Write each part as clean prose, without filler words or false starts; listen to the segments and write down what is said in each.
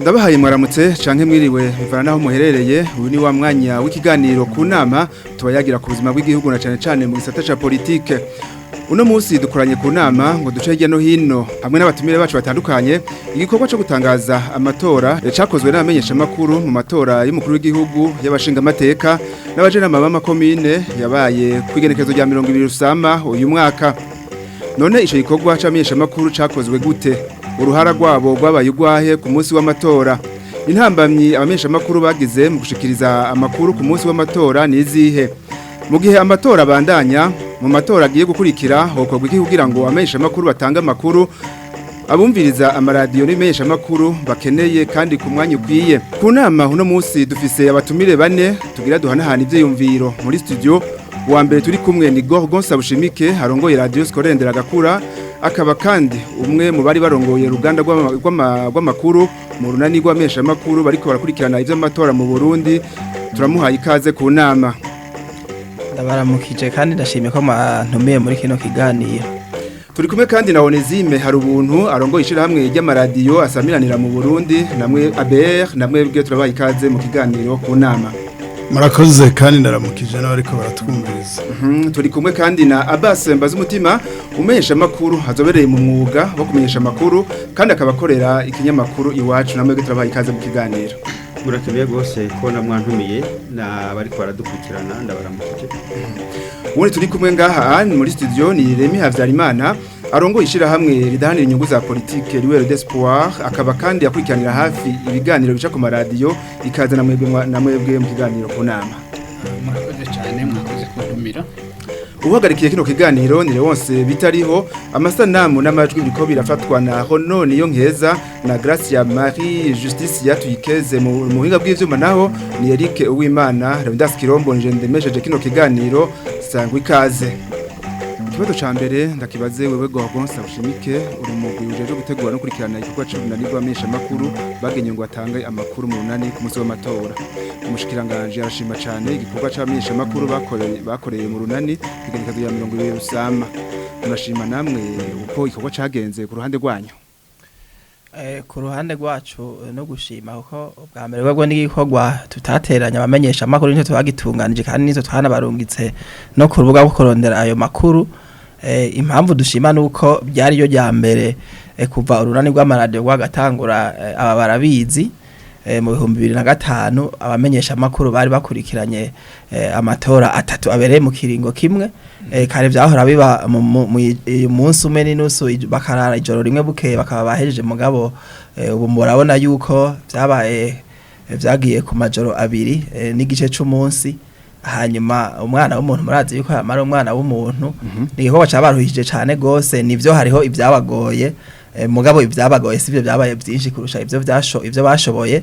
Ndabahaye mwaramutse canke mwiriwe bivana naho muherereye. Uyu ni wa mwanya w'ikiganiro Ku Nama, tubayagira ku buzima bw'igihugu na cane cane mu gisata ca politike. Uno munsi dukoranye ku nama ngo duce hirya no hino hamwe n'abatumire bacu batandukanye igikorwa cyo gutangaza amatora cakozwe n'abamenyesha makuru mu matora y'umukuru w'igihugu, y'abashingamateka n'abajenama b'amakomine yabaye kwigenekezo rya 20 Rusama uyu mwaka. None ico gikorwa c'abamenyesha makuru cakozwe gute? Uruhara rwabo rwabaye urwahe ku munsi w'amatora? Intambamyi abamenyesha makuru bagize mu gushikiriza amakuru ku munsi w'amatora ni izihe? Mu gihe amatora abandanya, mu matora agiye gukurikira hokorwa iki kugira ngo abamenyesha makuru batange amakuru abumviriza amaradiyo n'imenyesha makuru bakeneye kandi ku mwanya ukwiye? Ku nama uno munsi dufise abatumire bane tugira duhanahana ivyiyumviro muri studio. Uwa mbere turi kumwe ni Gorgon Sabushimike, arongoye Radio Scolaire Nderagakura, akaba kandi umwe mu bari barongoye uruganda rw'amakuru mu runani rw'amesha makuru bariko barakurikirana ivy'amatora mu Burundi. Turamuhaye ikaze ku nama. Ndabaramukije kandi ndashimye ko mwantumiye muri kino kiganiro. Turi kumwe kandi na Onezime Harubuntu, arongoye ishirahamwe ry'amaradiyo asamiranira mu Burundi, namwe ABR. Namwe bwe turabaye ikaze mu kiganiro Ku Nama. Murakoze kandi ndaramukije n'abariko baratwumviriza. Turi kumwe kandi na Abbas Mbazumutima, umenyesha makuru azobereye mu mwuga wo kumenyesha makuru kandi akaba akorera ikinyamakuru Iwacu. Namwe bwe turabaye ikaze mu kiganiro. Murakeneye rwose ko namwantumiye, n'abariko baradukurikirana ndabaramukije. Ubundi turi kumwe ngaha muri studio ni Remy Havyarimana, arongoye ishirahamwe ridahanira inyungu za politike Lueur d'Espoir, akaba kandi akurikiranira hafi ibiganiro bica ku maradiyo. Ikaze na mwebwe na mwebwe mu kiganiro Ku Nama. Murakoze cyane, mwakoze kuntumira. Uhagarikiye kino kiganiro ni Leonce Bitariho. Amasanamu n'amajwi biriko birafatwa na Hono Niyo Nkeza na Gracia Marie Justice Yatuyikeze. Mu muhinga bw'ivyuma naho ni Eric Uwimana. Leonidas Kirombo nje ndemesheje kino kiganiro. Sangwa ikaze. Ikibazo ca mbere ndakibaze wewe Gorgon Sabushimike, uri umugwi ujeje gutegura no kurikirana igikorwa c'urunani rw'abamenyesha makuru bagenye ngo batange amakuru mu runani ku munsi w'amatora. Umushikiranganje arashima cane igikorwa c'abamenyesha makuru bakoreye mu runani igenekezo ya 20 Rusama. Murashima namwe uko igikorwa cagenze ku ruhande rwanyu? Ku ruhande rwacu no gushima, kuko ubwa mbere bwo n'igikorwa tutateranya abamenyesha amakuru, nicyo twagitunganije kandi nizo twanabarungitse no ku rubuga rwo kurondera ayo makuru. Impamvu dushima nuko byari yo rya mbere kuva urunani rw'amaradiyo rwagatangura, aba barabizi, mu 2005 abamenyesha amakuru bari bakurikiranye amatora atatu abereye mu kiringo kimwe. Kare vyahora biba mu munsi umwe n'inusu, bakarara ijoro rimwe, bukeye bakaba bahejeje. Mugabo ubu murabona yuko vyabaye vyagiye ku majoro 2 n'igice c'umunsi. Hanyuma umwana w'umuntu, murazi yuko yamara umwana w'umuntu, ni igikorwa cabaruhije cane gose. Nivyo, hariho ibyabagoye, mugabo ibyabagoye sivyo byabaye byinshi kurusha ivyo bashoboye.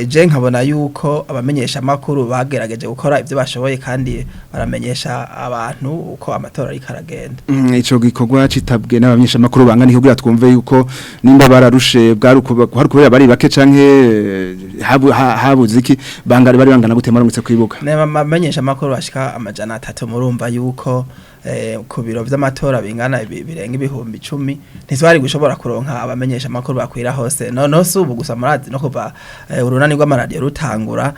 Je nkabona yuko abamenyesha makuru bagerageje gukora ivyo bashoboye kandi baramenyesha abantu uko amatora ariko aragenda. Ico gikorwa citabwe n'abamenyesha makuru bangana kugira twumve yuko nimba bararushe bwari hari kubera bari bake canke habuze iki? Bangari bari bangana gute marumutse kwibuka? Abamenyesha makuru bashika 300. Murumva yuko ku biro vy'amatora bingana birenga 10,000 ntitwari gushobora kuronka abamenyesha makuru bakwira hose. No si ubu gusa, murazi no kuva urunani rw'amaradiyo rutangura,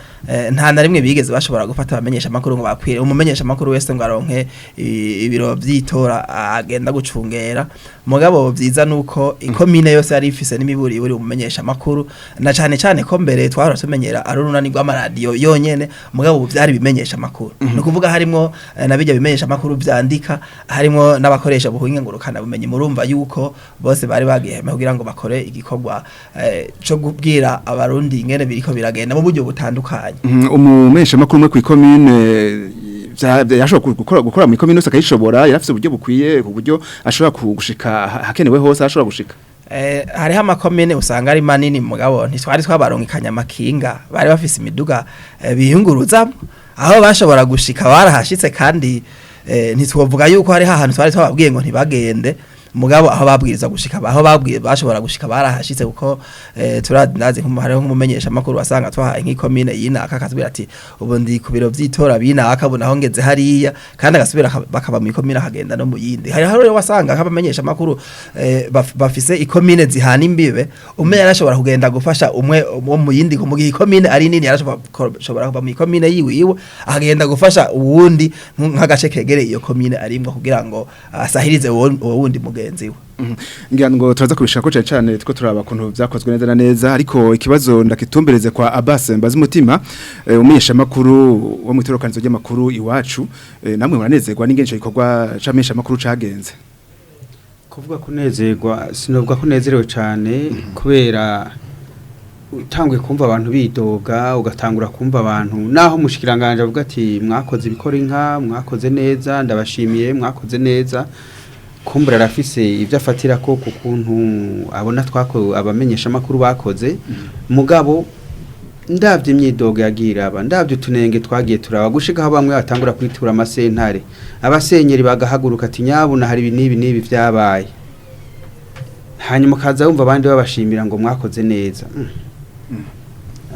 nta na rimwe bigeze bashobora gufata abamenyesha makuru ngo bakwire, umumenyesha makuru wese ngo aronke ibiro vy'itora agenda gucungera. Mugabo vyiza nuko ikomine yose yari ifise n'imiburi buri umumenyesha makuru, na cane cane ko mbere twahora tumenyera ari urunani rw'amaradiyo yonyene, mugabo ubu vyari bimenyesha makuru. Ni ukuvuga harimwo na bijya bimenyesha makuru vyandika, harimwo n'abakoresha buhinga ngurukana bumenyi. Murumva yuko bose bari bagiye kugira ngo bakore igikorwa co kubwira Abarundi ingene biriko biragenda mu buryo butandukanye. Umumenyesha makuru umwe kw'ikomine yashobora gukora mu ikomine yose akayishobora? Yarafise uburyo bukwiye ku buryo ashobora gushika hakenewe hose ashobora gushika? Hariho amakomine usanga ari manini, mugabo ntitwari twabarungikanya amakinga, bari bafise imiduga biyunguruzamwo. Aho bashobora gushika barahashitse, kandi ntitwovuga yuko hariho ahantu twari twababwiye ngo ntibagende. Mugabo aho babwiriza gushika, aho babwiye bashobora gushika barahashitse, kuko turazi hariho nk'umumenyesha makuru wasanga twahaye nk'ikomine yinaka, akatubwira ati ubu ndi ku biro vy'itora binaka, ubu naho ngeze hariya, kandi agasubira bakaba mu ikomine akagenda no mu yindi. Hari rero wasanga nk'abamenyesha makuru bafise ikomine zihana imbibe, umwe yarashobora kugenda gufasha umwe wo mu yindi mu gihe ikomine ari nini, yarashobora kuva mu ikomine yiwe iwe akagenda gufasha uwundi nk'agace kegereye iyo komine arimwo, kugira ngo asahirize uwo wundi mugenzi we. Ngira ngo turaza kubishaka cyane cyane two turaba kuntu vyakozwe neza na neza, ariko ikibazo ndakitumbereze kwa Abbas Mbazi Mutima, umunyesha makuru wo mu itorokanizo ry'amakuru Iwacu. Namwe muranezerwa n'ingenje ikorwa c'amenyesha makuru cagenze? Kuvuga kunezerwa, sinovuga ko nezerewe cyane, kubera utanguye kumva abantu bidoga, ugatangura kumva abantu, naho umushikiranganje avuga ati mwakoze ibikora inka, mwakoze neza, ndabashimiye, mwakoze neza, kumbura arafise ibyo afatira ko ku kuntu abona twako abamenyesha makuru bakoze. Mugabo ndavye imyidogo yagira aba, ndavye utunenge twagiye turaba, gushika aho bamwe batangura kwitura amasentare, abasenyeri bagahaguruka ati nyabuna hari ibi n'ibi n'ibi vyabaye, hanyuma ukaza wumva abandi babashimira ngo mwakoze neza.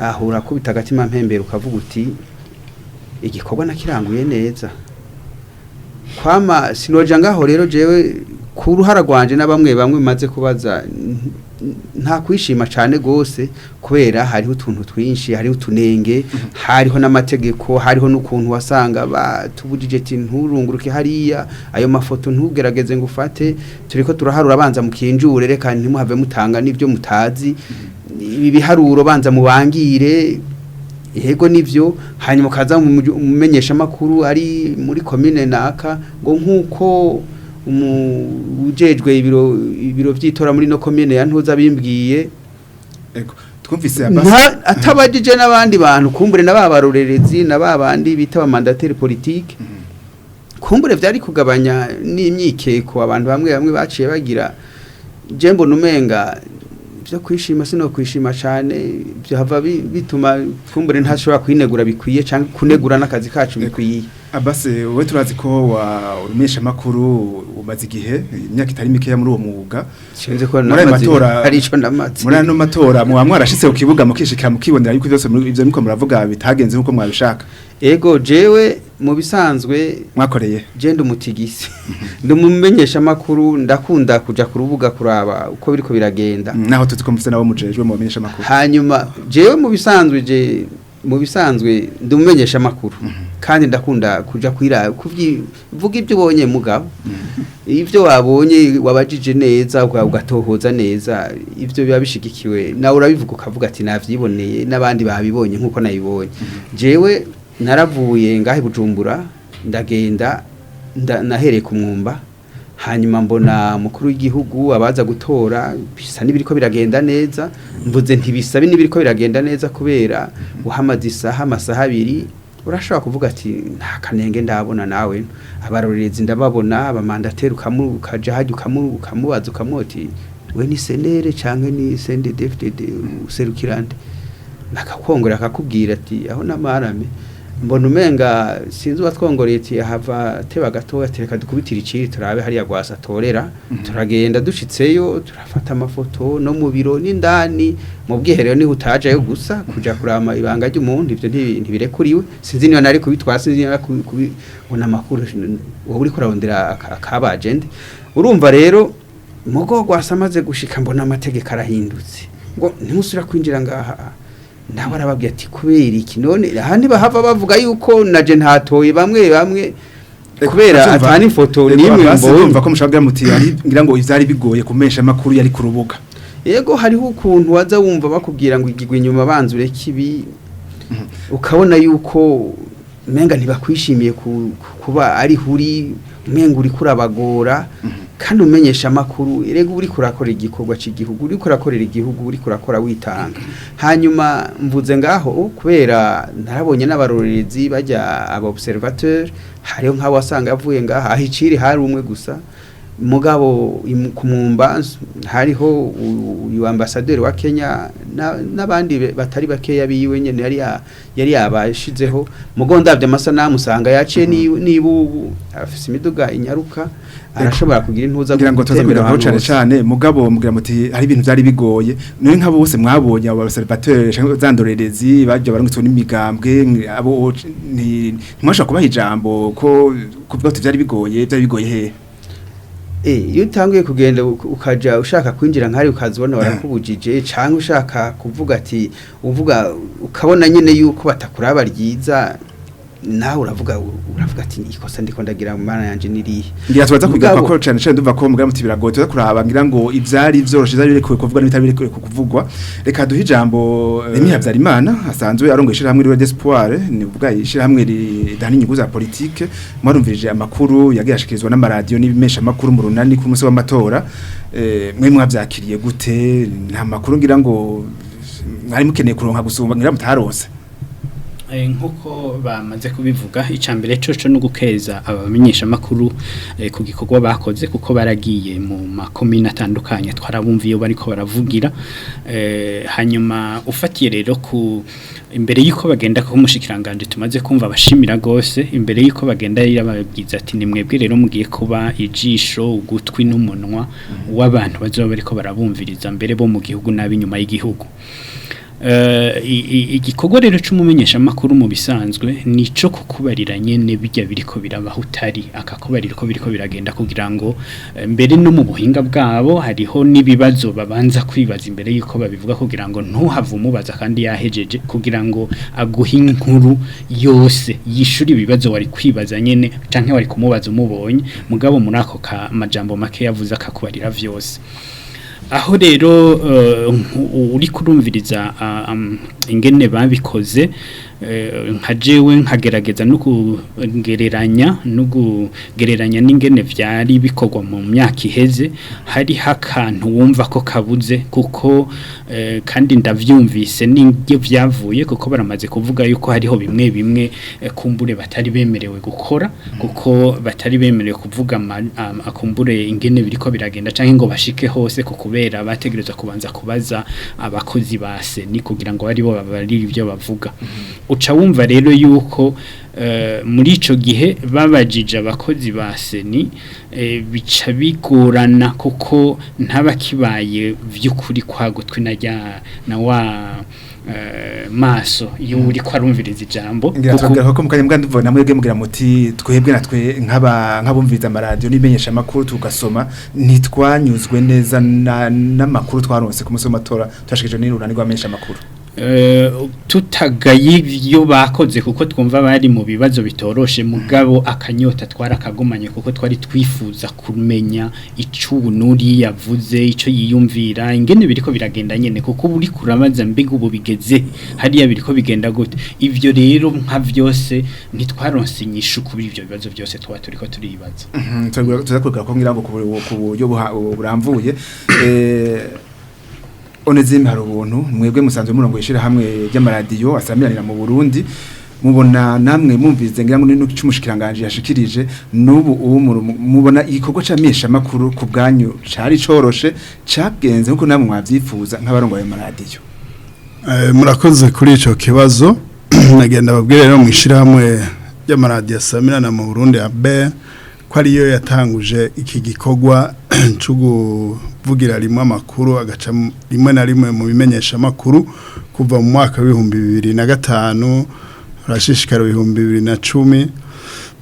Aho urakubita agatima mpembero ukavuga uti igikorwa nakiranguye neza kwama sinoja ngaho. Rero jewe ku ruhara rwanje na bamwe bamwe maze kubaza, nta kwishima cyane gose, kubera hariho utuntu twinshi, hariho utunenge, hariho n'amategeko, hariho n'ukuntu wasanga batubujije ati nturunguruke hariya, ayo mafoto ntugerageze ngo ufate, turiko turaharura, abanza mukinjure, reka ntimuhave mutanga n'ibyo mutazi, ibi biharuro banza mubangire. Yego nivyo. Hanyuma ukaza umumenyesha makuru ari muri commune naka ngo nkuko umujejwe ibiro vy'itora muri no commune ya Ntuza bimbwiye. Ego, twumvise Abbas. Atabajije n'abandi bantu, kumbure na babarorerezi na babandi bita ba mandataire politique, kumbure vyari kugabanya n'imyikeko abantu bamwe bamwe baciye bagira. Je mbona umenga byo kwishima sino kwishima cyane, byahava bituma kumbure ntashobora kwinegura bikwiye cyangwa kunegura n'akazi kacu bikwiye. Abbas, wowe turazi ko wa umenyesha makuru umaze igihe, imyaka itari mikeya muri uwo mwuga. Sinzi ko Muri ayo namaze matora hari ico ndamaze. Muri ano matora muba mwarashitse ku kibuga, mukishikira, mukibonera yuko byose muri ivyo muriko muravuga bitagenze nkuko mwabishaka? Ego, jewe mu bisanzwe Mwakoreye je ndi umutigisi, ndi umumenyesha makuru, ndakunda kuja ku rubuga kuraba uko biriko biragenda. Naho tuzi ko mufise nabo mujejwe mu bamenyesha makuru. Hanyuma jewe mu bisanzwe, je mu bisanzwe ndi umumenyesha makuru kandi ndakunda kuja kwira kuvuga ibyo ubonye. Mugabo ibyo wabonye wabajije neza, ugatohoza neza, ibyo biba bishigikiwe, nawe urabivuga ukavuga ati navyiboneye n'abandi babibonye nkuko nabibonye. Jewe naravuye ngahe Bujumbura, ndagenda nahereye ku Mwumba, hanyuma mbona umukuru w'igihugu abaza gutora bisa n'ibiriko biragenda neza. Mvuze ntibisabe n'ibiriko biragenda neza, kubera uhamaze isaha, amasaha 2, urashobora kuvuga ati nta kanenge ndabona. Nawe abarorerezi ndababona, abamandateri ukaja hajya ukamubaza ukamuti we ni senere canke ni CNDD-FDD, userukirande, akakongorera akakubwira ati aho n'amarame mbona umenga sinzi uwatwongoreye ati ahava teba gatoya, ati reka dukubitire iciri turabe hariya gwasa atorera. Turagenda, dushitseyo turafata amafoto no mu biro n'indani mu bwiherero, niho utajayo gusa kuja kurama ibanga ry'umuntu, ivyo ntibirekuriwe. Sinzi niba nari kubitwara, sinzi niba ngo amakuru wowe uriko urarondera akabajende. Urumva rero mugo gwasa amaze gushika mbona amategeko arahindutse ngo ntimusubira kwinjira ngaha. Nawe arababwira ati kubera iki none aha ntibahava bavuga yuko naje ntatoye bamwe bamwe kubera atani ifoto nimwe mbonye. Mbonye. Ko mushobora muti ari ngira ngo ivyari bigoye kumesha makuru yari ku rubuga. Yego, hariho ukuntu waza wumva bakubwira ngo igigwe inyuma, banza ureke ibi, ukabona yuko umenga ntibakwishimiye kuba ari huri, umenga uriko urabagora. Kandi umenyesha amakuru erega uriko urakora igikorwa cy'igihugu, uriko urakorera igihugu, uriko urakora witanga. Hanyuma mvuze ngaho kubera narabonye n'abarorerezi bajya aba observateur, hariho nk'abo wasanga avuye ngaha aho iciri hari umwe gusa. Mugabo kumwumba hariho uyu ambasaderi wa Kenya n'abandi batari bakeya biwe nyene yari yabashizeho. Mugo ndavye amasanamu usanga yaciye niba ubu afise imiduga inyaruka, arashobora kugira intuza ngira ngo tuza gutembera kubigarukaho ahantu cane hose. Cane mugabo mugira muti hari ibintu vyari bigoye. None nk'abo bose mwabonye, abo observateur canke zandorerezi baje barungitswe n'imigambwe, abo ntimwashobora kubaha ijambo ko kuvuga ati vyari bigoye? Vyari bigoye hehe? Iyo utanguye kugenda ukaja ushaka kwinjira nkari, ukazibona barakubujije, canke ushaka kuvuga ati uvuga, ukabona nyene yuko batakuraba ryiza, nawe uravuga ati ikosa ndiko ndagira mu mana yanje nirihe? Ngira tubaza kugaruka Mugabo- ko cane cane ndumva ko mugira muti biragoye. Tuza kuraba ngira ngo ivyari vyoroshe, ivyari birekuwe kuvugwa n'ibitari birekuwe kuvugwa. Reka duhe ijambo Remy Habyarimana, asanzwe arongoye ishirahamwe Rwe d'Espoir, ni kuvuga ishirahamwe ridahana inyungu za politike. Mwarumvirije amakuru yagiye ashikirizwa n'amaradiyo n'ibimesha amakuru mu runani ku munsi w'amatora. Mwe mwavyakiriye gute? Nta makuru ngira ngo mwari mukeneye kuronka gusumba ngira mutaronse? Nkuko bamaze kubivuga, icambere coco no gukeza abamenyesha makuru ku gikorwa bakoze, kuko baragiye mu makomine atandukanye, twarabumviye iyo bariko baravugira. Hanyuma ufatiye rero ku imbere yuko bagenda ko umushikiranganje tumaze kumva abashimira gose, imbere yuko bagenda yarababwiza ati ni mwebwe rero mugiye kuba ijisho, ugutwi n'umunwa w'abantu bazoba bariko barabumviriza, mbere bo mu gihugu n'abinyuma y'igihugu. Igikorwa rero c'umumenyesha makuru mu bisanzwe nico kukubarira nyene bijya biriko birabaho utari, akakubarira uko biriko biragenda, kugira ngo mbere no mu buhinga bwabo hariho n'ibibazo babanza kwibaza imbere yuko babivuga, kugira ngo ntuhave umubaza kandi yahejeje, kugira ngo aguhe inkuru yose, yishure ibibazo wari kwibaza nyene canke wari kumubaza umubonye. Mugabo muri ako ka majambo make yavuze akakubarira vyose. Aho rero uri kurumviriza ingene babikoze, nka jewe nkagerageza no kugereranya n'ingene vyari bikorwa mu myaka iheze, hariho akantu wumva ko kabuze, kuko kandi ndavyumvise n'ibyo vyavuye, kuko baramaze kuvuga yuko hariho bimwe bimwe kumbure batari bemerewe gukora, kuko batari bemerewe kuvuga akumbure ingene biriko biragenda canke ngo bashike hose, ku kubera bategerezwa kubanza kubaza abakozi ba CENI kugira ngo ari bo babarire ibyo bavuga. Uca wumva rero yuko muri ico gihe babajije abakozi ba CENI, bica bigorana, kuko ntabakibaye vy'ukuri kwa gutwi na rya na wa maso iyo uri ko arumviriza ijambo. Ngira tubabwira ko mukanya mbwa ndumva namwebwe mugira muti twebwe natwe nk'aba nk'abumviriza amaradiyo n'imenyesha amakuru tugasoma, ntitwanyuzwe neza n'amakuru twaronse ku munsi w'amatora twashikije n'urunani rw'abamenyesha amakuru. Tutagaye ibyo bakoze, kuko twumva bari mu bibazo bitoroshe, mugabo akanyota twarakagumanye, kuko twari twifuza kumenya ico nuri yavuze, ico yiyumvira, ingene biriko biragenda nyene, kuko uri kurabaza mbega ubu bigeze hariya, biriko bigenda gute? Ivyo rero nka vyose ntitwaronse inyishu kuri ivyo bibazo byose twa turiko turibaza. Tuza kugaruka ko ngira ngo ku buryo buramvuye. Onezime hari ubuntu, mwebwe musanzwe murongo ishirahamwe ry'amaradiyo asamiranira mu Burundi, mubona namwe mumvize ngira ngo n'uko c'umushikiranganje yashikirije n'ubu ubu mubona igikorwa c'amenyesha makuru ku bwanyu cari coroshe, cagenze nkuko namwe mwavyifuza nk'abarongo ayo maradiyo? Murakoze kuri ico kibazo. Nagenda babwire rero mu ishirahamwe ry'amaradiyo asamirana mu Burundi ABR ko ariyo yatanguje iki gikorwa cyo kuvugira rimwe amakuru agaca rimwe na rimwe mu bimenyesha amakuru kuva mu mwaka w'2005, urashishikara 2010,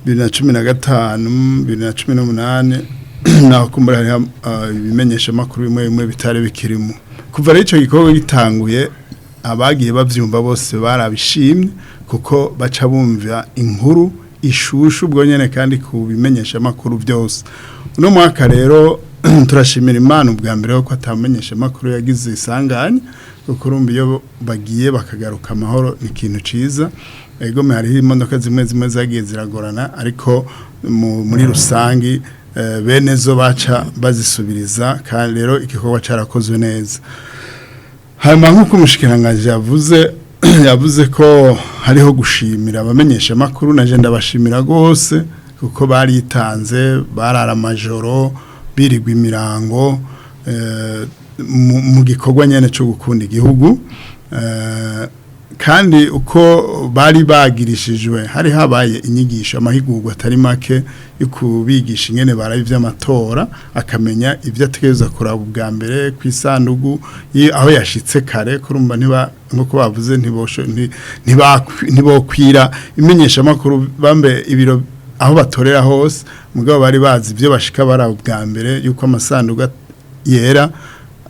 2015, 2018, naho kumbura hariho ibimenyesha amakuru bimwe bimwe bitari bikirimo. Kuva rero ico gikorwa gitanguye, abagiye bavyumva bose barabishimye, kuko baca bumva inkuru ishushu ubwo nyene kandi ku bimenyesha amakuru byose. Uno mwaka rero turashimira Imana ubwa mbere ko atamenyesha amakuru yagize isanganya, kuko urumva iyo bagiye bakagaruka amahoro ni ikintu ciza. Ego me hariho imodoka zimwe zimwe zagiye ziragorana, ariko muri rusangi bene zo baca bazisubiriza, kandi rero igikorwa carakozwe neza. Hanyuma nk'uko umushikiranganji yavuze ko hariho gushimira abamenyesha amakuru, naje ndabashimira rwose, kuko baritanze, barara amajoro. Birigwa imirango mu gikorwa nyene cyo gukunda igihugu. Kandi uko bari bagirishijwe, hari habaye inyigisho, amahigurwa atari make yo kubigisha ingene barabe ivy'amatora, akamenya ivyo ategerezwa kuraba ubwa mbere ku isandugu aho yashitse kare. Kurumva ntiba nkuko bavuze, ntibokwira imenyeshamakuru bambe ibiro aho batorera hose, mugabo bari bazi ibyo bashika baraba ubwa mbere, yuko amasandugu yera,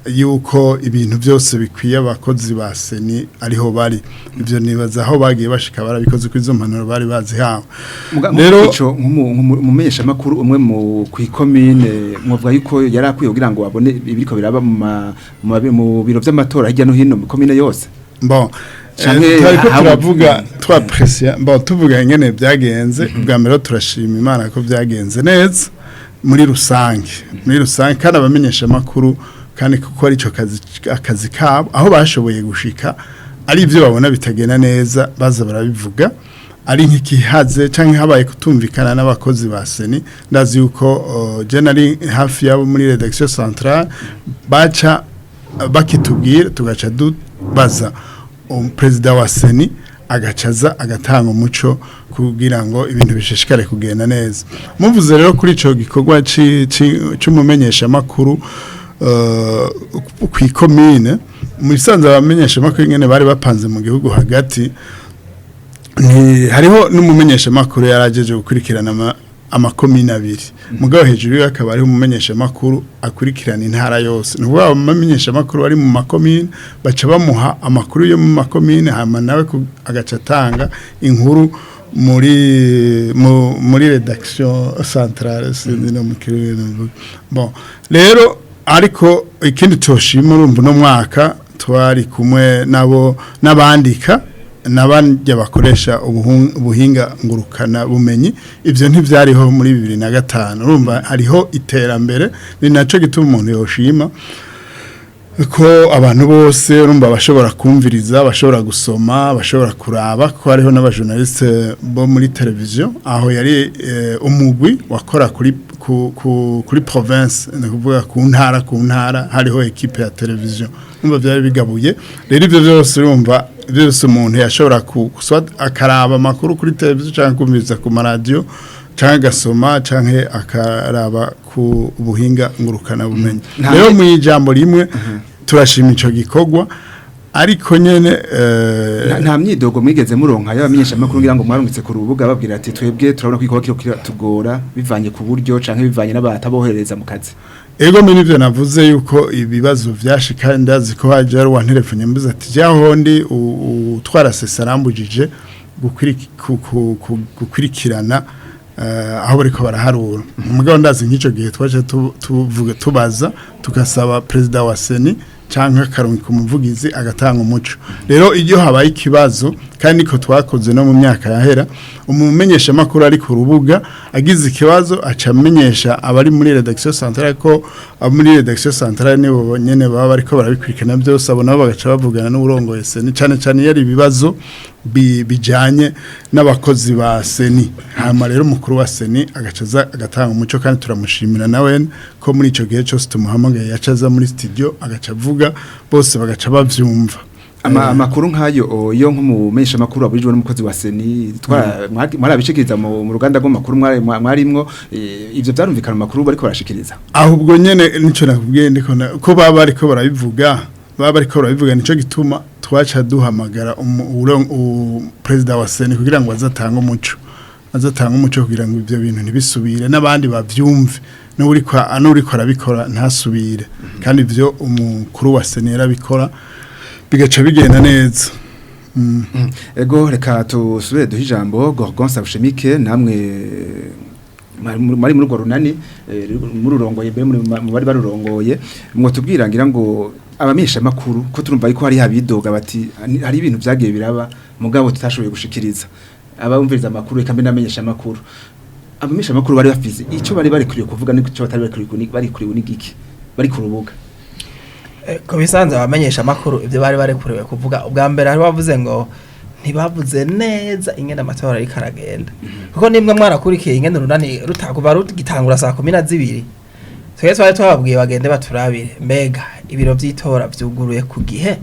yuko ibintu byose bikwiye, abakozi ba CENI ariho bari. Ibyo nibaza aho bagiye bashika barabikoze, kuri izo mpanuro bari bazihawe. Rero ico nk'umumenyeshamakuru umwe mu kwikomine, mwavuga yuko yari akwiye kugira ngo abone ibiriko biraba mu biro vy'amatora hirya no hino mu komine yose? Bon, Canke turiko turavuga twapresia, bon, tuvuga ingene byagenze. Bwa mbere turashima Imana ko byagenze neza muri rusange, kandi abamenyesha makuru kandi kuko ari ico kazi, akazi kabo, aho bashoboye gushika ari ibyo babona bitagenda neza baza barabivuga, ari nk'ikihaze canke habaye kutumvikana n'abakozi ba CENI. Ndazi yuko je nari hafi yabo muri rédaction centrale, baca bakitubwira, tugaca dubaza perezida wa CENI, agacaza agatanga umuco kugira ngo ibintu bishishikare kugenda neza. Muvuze rero kuri ico gikorwa c'umumenyeshamakuru kw'ikomine, mu bisanzwe abamenyeshamakuru ingene bari bapanze mu gihugu hagati, hariho n'umumenyeshamakuru yarajeje gukurikirana amakomine abiri, mugabo hejuru yiwe akaba ariho umumenyeshamakuru akurikirana intara yose. Ni ukuvuga abamenyeshamakuru bari mu makomine baca bamuha amakuru yo mu makomine, hama nawe agaca atanga inkuru muri rédaction centrale, sinzi no mu kirundi novuga. Bon, rero ariko ikindi toshima, urumva no mwaka twari kumwe nabo n'abandika n'abandi bakoresha ubuhinga ngurukana bumenyi. Ivyo ntivyariho muri 2005. Urumva hariho iterambere, ni naco gituma umuntu yoshima ko abantu bose, urumva, bashobora kumviriza, bashobora gusoma, bashobora kuraba, ko hariho n'abajournaliste bo muri televiziyo. Aho yari umugwi wakora kuri province, ni ukuvuga ku ntara hariho équipe ya televiziyo. Urumva byari bigabuye. Rero ivyo byose, urumva byose umuntu yashobora soit akaraba amakuru kuri televiziyo, cyangwa kumviriza ku maradiyo, cyangwa agasoma, cyangwa akaraba ku buhinga ngurukana bumenyi. Rero mu ijambo rimwe, turashima ico gikorwa, ariko nyene Nta myidogo mwigeze muronka y'abamenyeshamakuru, ngira ngo mwarungitse ku rubuga babwira ati: "Twebwe turabona ko igikorwa kiriko kiratugora bivanye ku buryo canke bivanye n'abataboherereza mu kazi"? Ego, mimi nivyo navuze yuko ibibazo vyashika. Ndazi ko haje ari wantelefone mbuze ati: "Jaho ndi utwara sesarambujije gukurikirana aho bariko baraharura." Mugabo ndazi nk'ico gihe twaje tuvuga, tubaza, tugasaba perezida wa CENI canke akarungika umuvugizi agatanga umuco. Rero iyo habaye ikibazo, kandi niko twakoze no mu myaka yahera, umumenyesha makuru ari ku rubuga agize ikibazo aca amenyesha abari muri rédaction centrale, ko abo muri rédaction centrale nibo nyene baba bariko barabikurikirana byose. Abo nabo bagaca bavugana n'uburongoye CENI, cane cane iyo ari ibibazo bijanye n'abakozi ba CENI. Hama rero umukuru wa CENI agaca aza agatanga umuco, kandi turamushimira nawe ko muri ico gihe cyose tumuhamagaye yaca aza muri studio, agaca avuga, bose bagaca bavyumva. Amakuru nk'ayo yo nk'umumenyesha makuru aburijwe n'umukozi wa CENI, mwarabishikiriza mu ruganda rw'amakuru mwarimwo? Ivyo vyarumvikana mu makuru bariko barashikiriza? Ahubwo nyene nico nakubwiye, ndiko ko baba bariko barabivuga, nico gituma twaca duhamagara perezida wa CENI kugira ngo azatange umuco, kugira ngo ivyo bintu ntibisubire n'abandi bavyumve, n'uriko arabikora ntasubire. Kandi ivyo umukuru wa CENI yarabikora, bigaca bigenda neza. Ego, reka tusubire duhe ijambo Gorgon Sabushemike. Namwe muri urwo runani, mururongoye, mbere mu bari barurongoye, mwotubwira ngira ngo abamenyesha makuru, ko turumva yuko hari abidoga bati hari ibintu vyagiye biraba mugabo tutashoboye gushikiriza abumviriza amakuru, eka mbe n'amenyesha makuru, abamenyesha makuru bari bafise ico bari barikuriye kuvuga n'ico batari barikuriye n'igiki bari ku rubuga? Ku bisanzwe abamenyesha amakuru ibyo bari barekuriwe kuvuga, ubwa mbere hari bavuze ngo ntibavuze neza ingene amatora ariko aragenda, kuko nimwe mwarakurikiye ingene urunani rutakuva rugitangura saa 12. Twese twari twababwiye bagende baturabire mbega ibiro vy'itora vyuguruye ku gihe,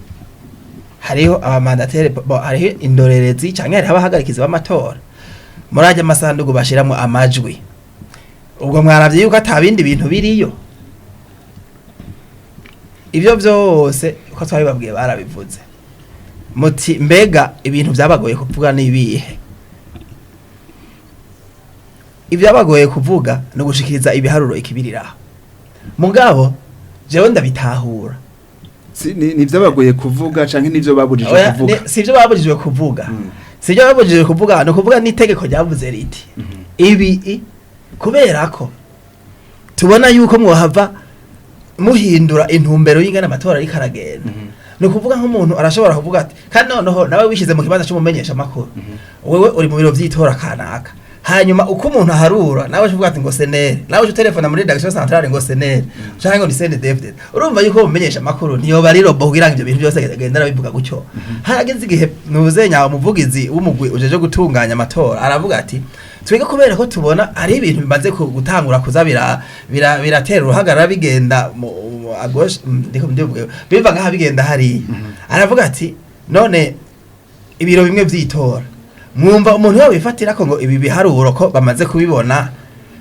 hariho abamandatere hariho indorerezi canke hariho abahagarikizi b'amatora muri ajya amasandugu bashiramwo amajwi. Ubwo mwaravye yuko ata bindi bintu biriyo. Ibyo vyose uko twabibabwiye barabivuze. Muti mbega ibintu vyabagoye kuvuga ni ibihe? Ibyabagoye kuvuga no gushikiriza ibiharuro ikibiriraho. Mugabo jewe ndabitahura. Ni vyabagoye kuvuga canke nivyo babujijwe Oya, kuvuga? Si ibyo babujijwe kuvuga. Si ibyo babujijwe kuvuga, ni ukuvuga n'itegeko ryavuze riti ibi kubera ko tubona yuko mwohava muhindura intumbero y'ingene amatora ariko aragenda. Ni ukuvuga nk'umuntu arashobora kuvuga ati, kandi noneho nawe wishyize mu kibanza cy'umumenyesha amakuru, wewe uri mu biro by'itora kanaka, hanyuma uko umuntu aharura nawe uvuga ati ngo senere, nawe uca utelefona muri rédaction centrale ngo senere canke ngo ni CNDD-FDD. Urumva yuko umumenyesha amakuru ntiyoba ari robot kugira ngo ivyo bintu byose agenda arabivuga gutyo. Harageze igihe nuzenya umuvugizi w'umugwi ujeje gutunganya amatora aravuga ati twige kubera ko tubona ari ibintu bimaze gutangura kuza biratera uruhagarara bigenda mu à gauche, ndiko ndivuge biva ngaha bigenda hariya. Aravuga ati none ibiro bimwe vy'itora mwumva umuntu yobifatira ko ngo ibi biharuro ko bamaze kubibona,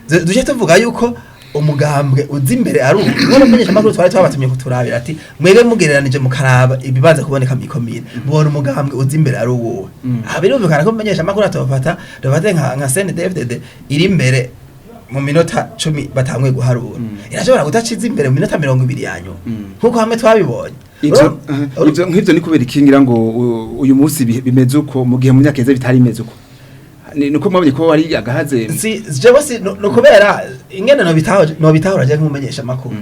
duce tuvuga yuko umugambwe uza imbere ari ubu. Mwe mumenyesha amakuru twari twabatumye kuturabira ati mwebwe mugereranije mukaraba ibibanza kuboneka mw'ikomine mubona umugambwe uza imbere ari uwuwe? Aha birumvikana ko mumenyesha amakuru atofata dufate nka CNDD-FDD iri imbere mu minota 10 batanguye guharura, irashobora kudaciza imbere mu minota 20 yanyu nkuko hamwe twabibonye. Ivyo ivyo nk'ivyo ni kubera ikingira ngo uyu munsi bimeze uko, mu gihe mu myaka iheze bitari bimeze uko? Ni nuko mwabonye ko hari agahaze? Si jewe si no kubera ingene no bitahura je nk'umumenyesha makuru.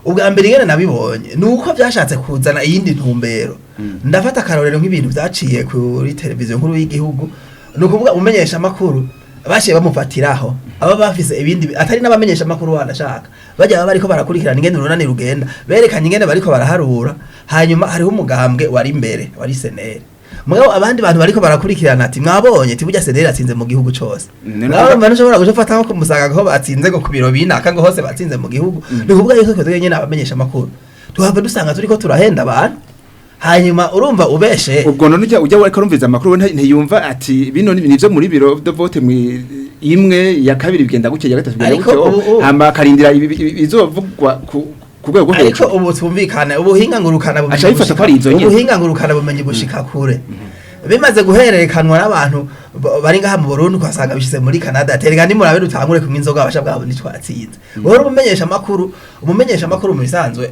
Ubwa mbere ingene nabibonye ni uko byashatse kuzana iyindi ntumbero. Ndafata akarorero nk'ibintu byaciye kuri televiziyo nkuru y'igihugu, ni ukuvuga umumenyesha makuru bashiye bamufatiraho aba bafise ibindi atari n'abamenyesha makuru, wanashaka bajya baba bariko barakurikirana ingene urunani rugenda, berekanye ingene bariko baraharura, hanyuma hariho umugambwe wari imbere wari senere, mugabo abandi bantu bariko barakurikirana ati mwabonye ati burya senere atsinze mu gihugu cose. Nawe urumva ntushobora guca ufata nko kumusaga ko batsinze ngo ku biro binaka ngo hose batsinze mu gihugu. Ni ukuvuga yuko twebwe nyene abamenyesha amakuru tuhava dusanga turiko turahenda abantu, hanyuma urumva ubeshe. Ubwo none ujya wariko arumviza amakuru we ntiyumva ati bino ni nivyo muri biro de vote mwi imwe ya kabiri bigenda gutya, ya gatatu bigenda Ariko gutyo, hama akarindira bizovugwa ku rwego rwo Ariko hejuru. ubu twumvikane, ubuhinga ngurukana bumenyi Aca abifata ko ari izo nyene. Ubuhinga ngurukana bumenyi bushika kure, bimaze guhererekanwa n'abantu bari ngaha mu Burundi, ukasanga bishize muri Canada, terega nimurabe dutangure kunywa inzoga abasha bwabo ntitwatsinze. Wowe umumenyesha amakuru mu bisanzwe,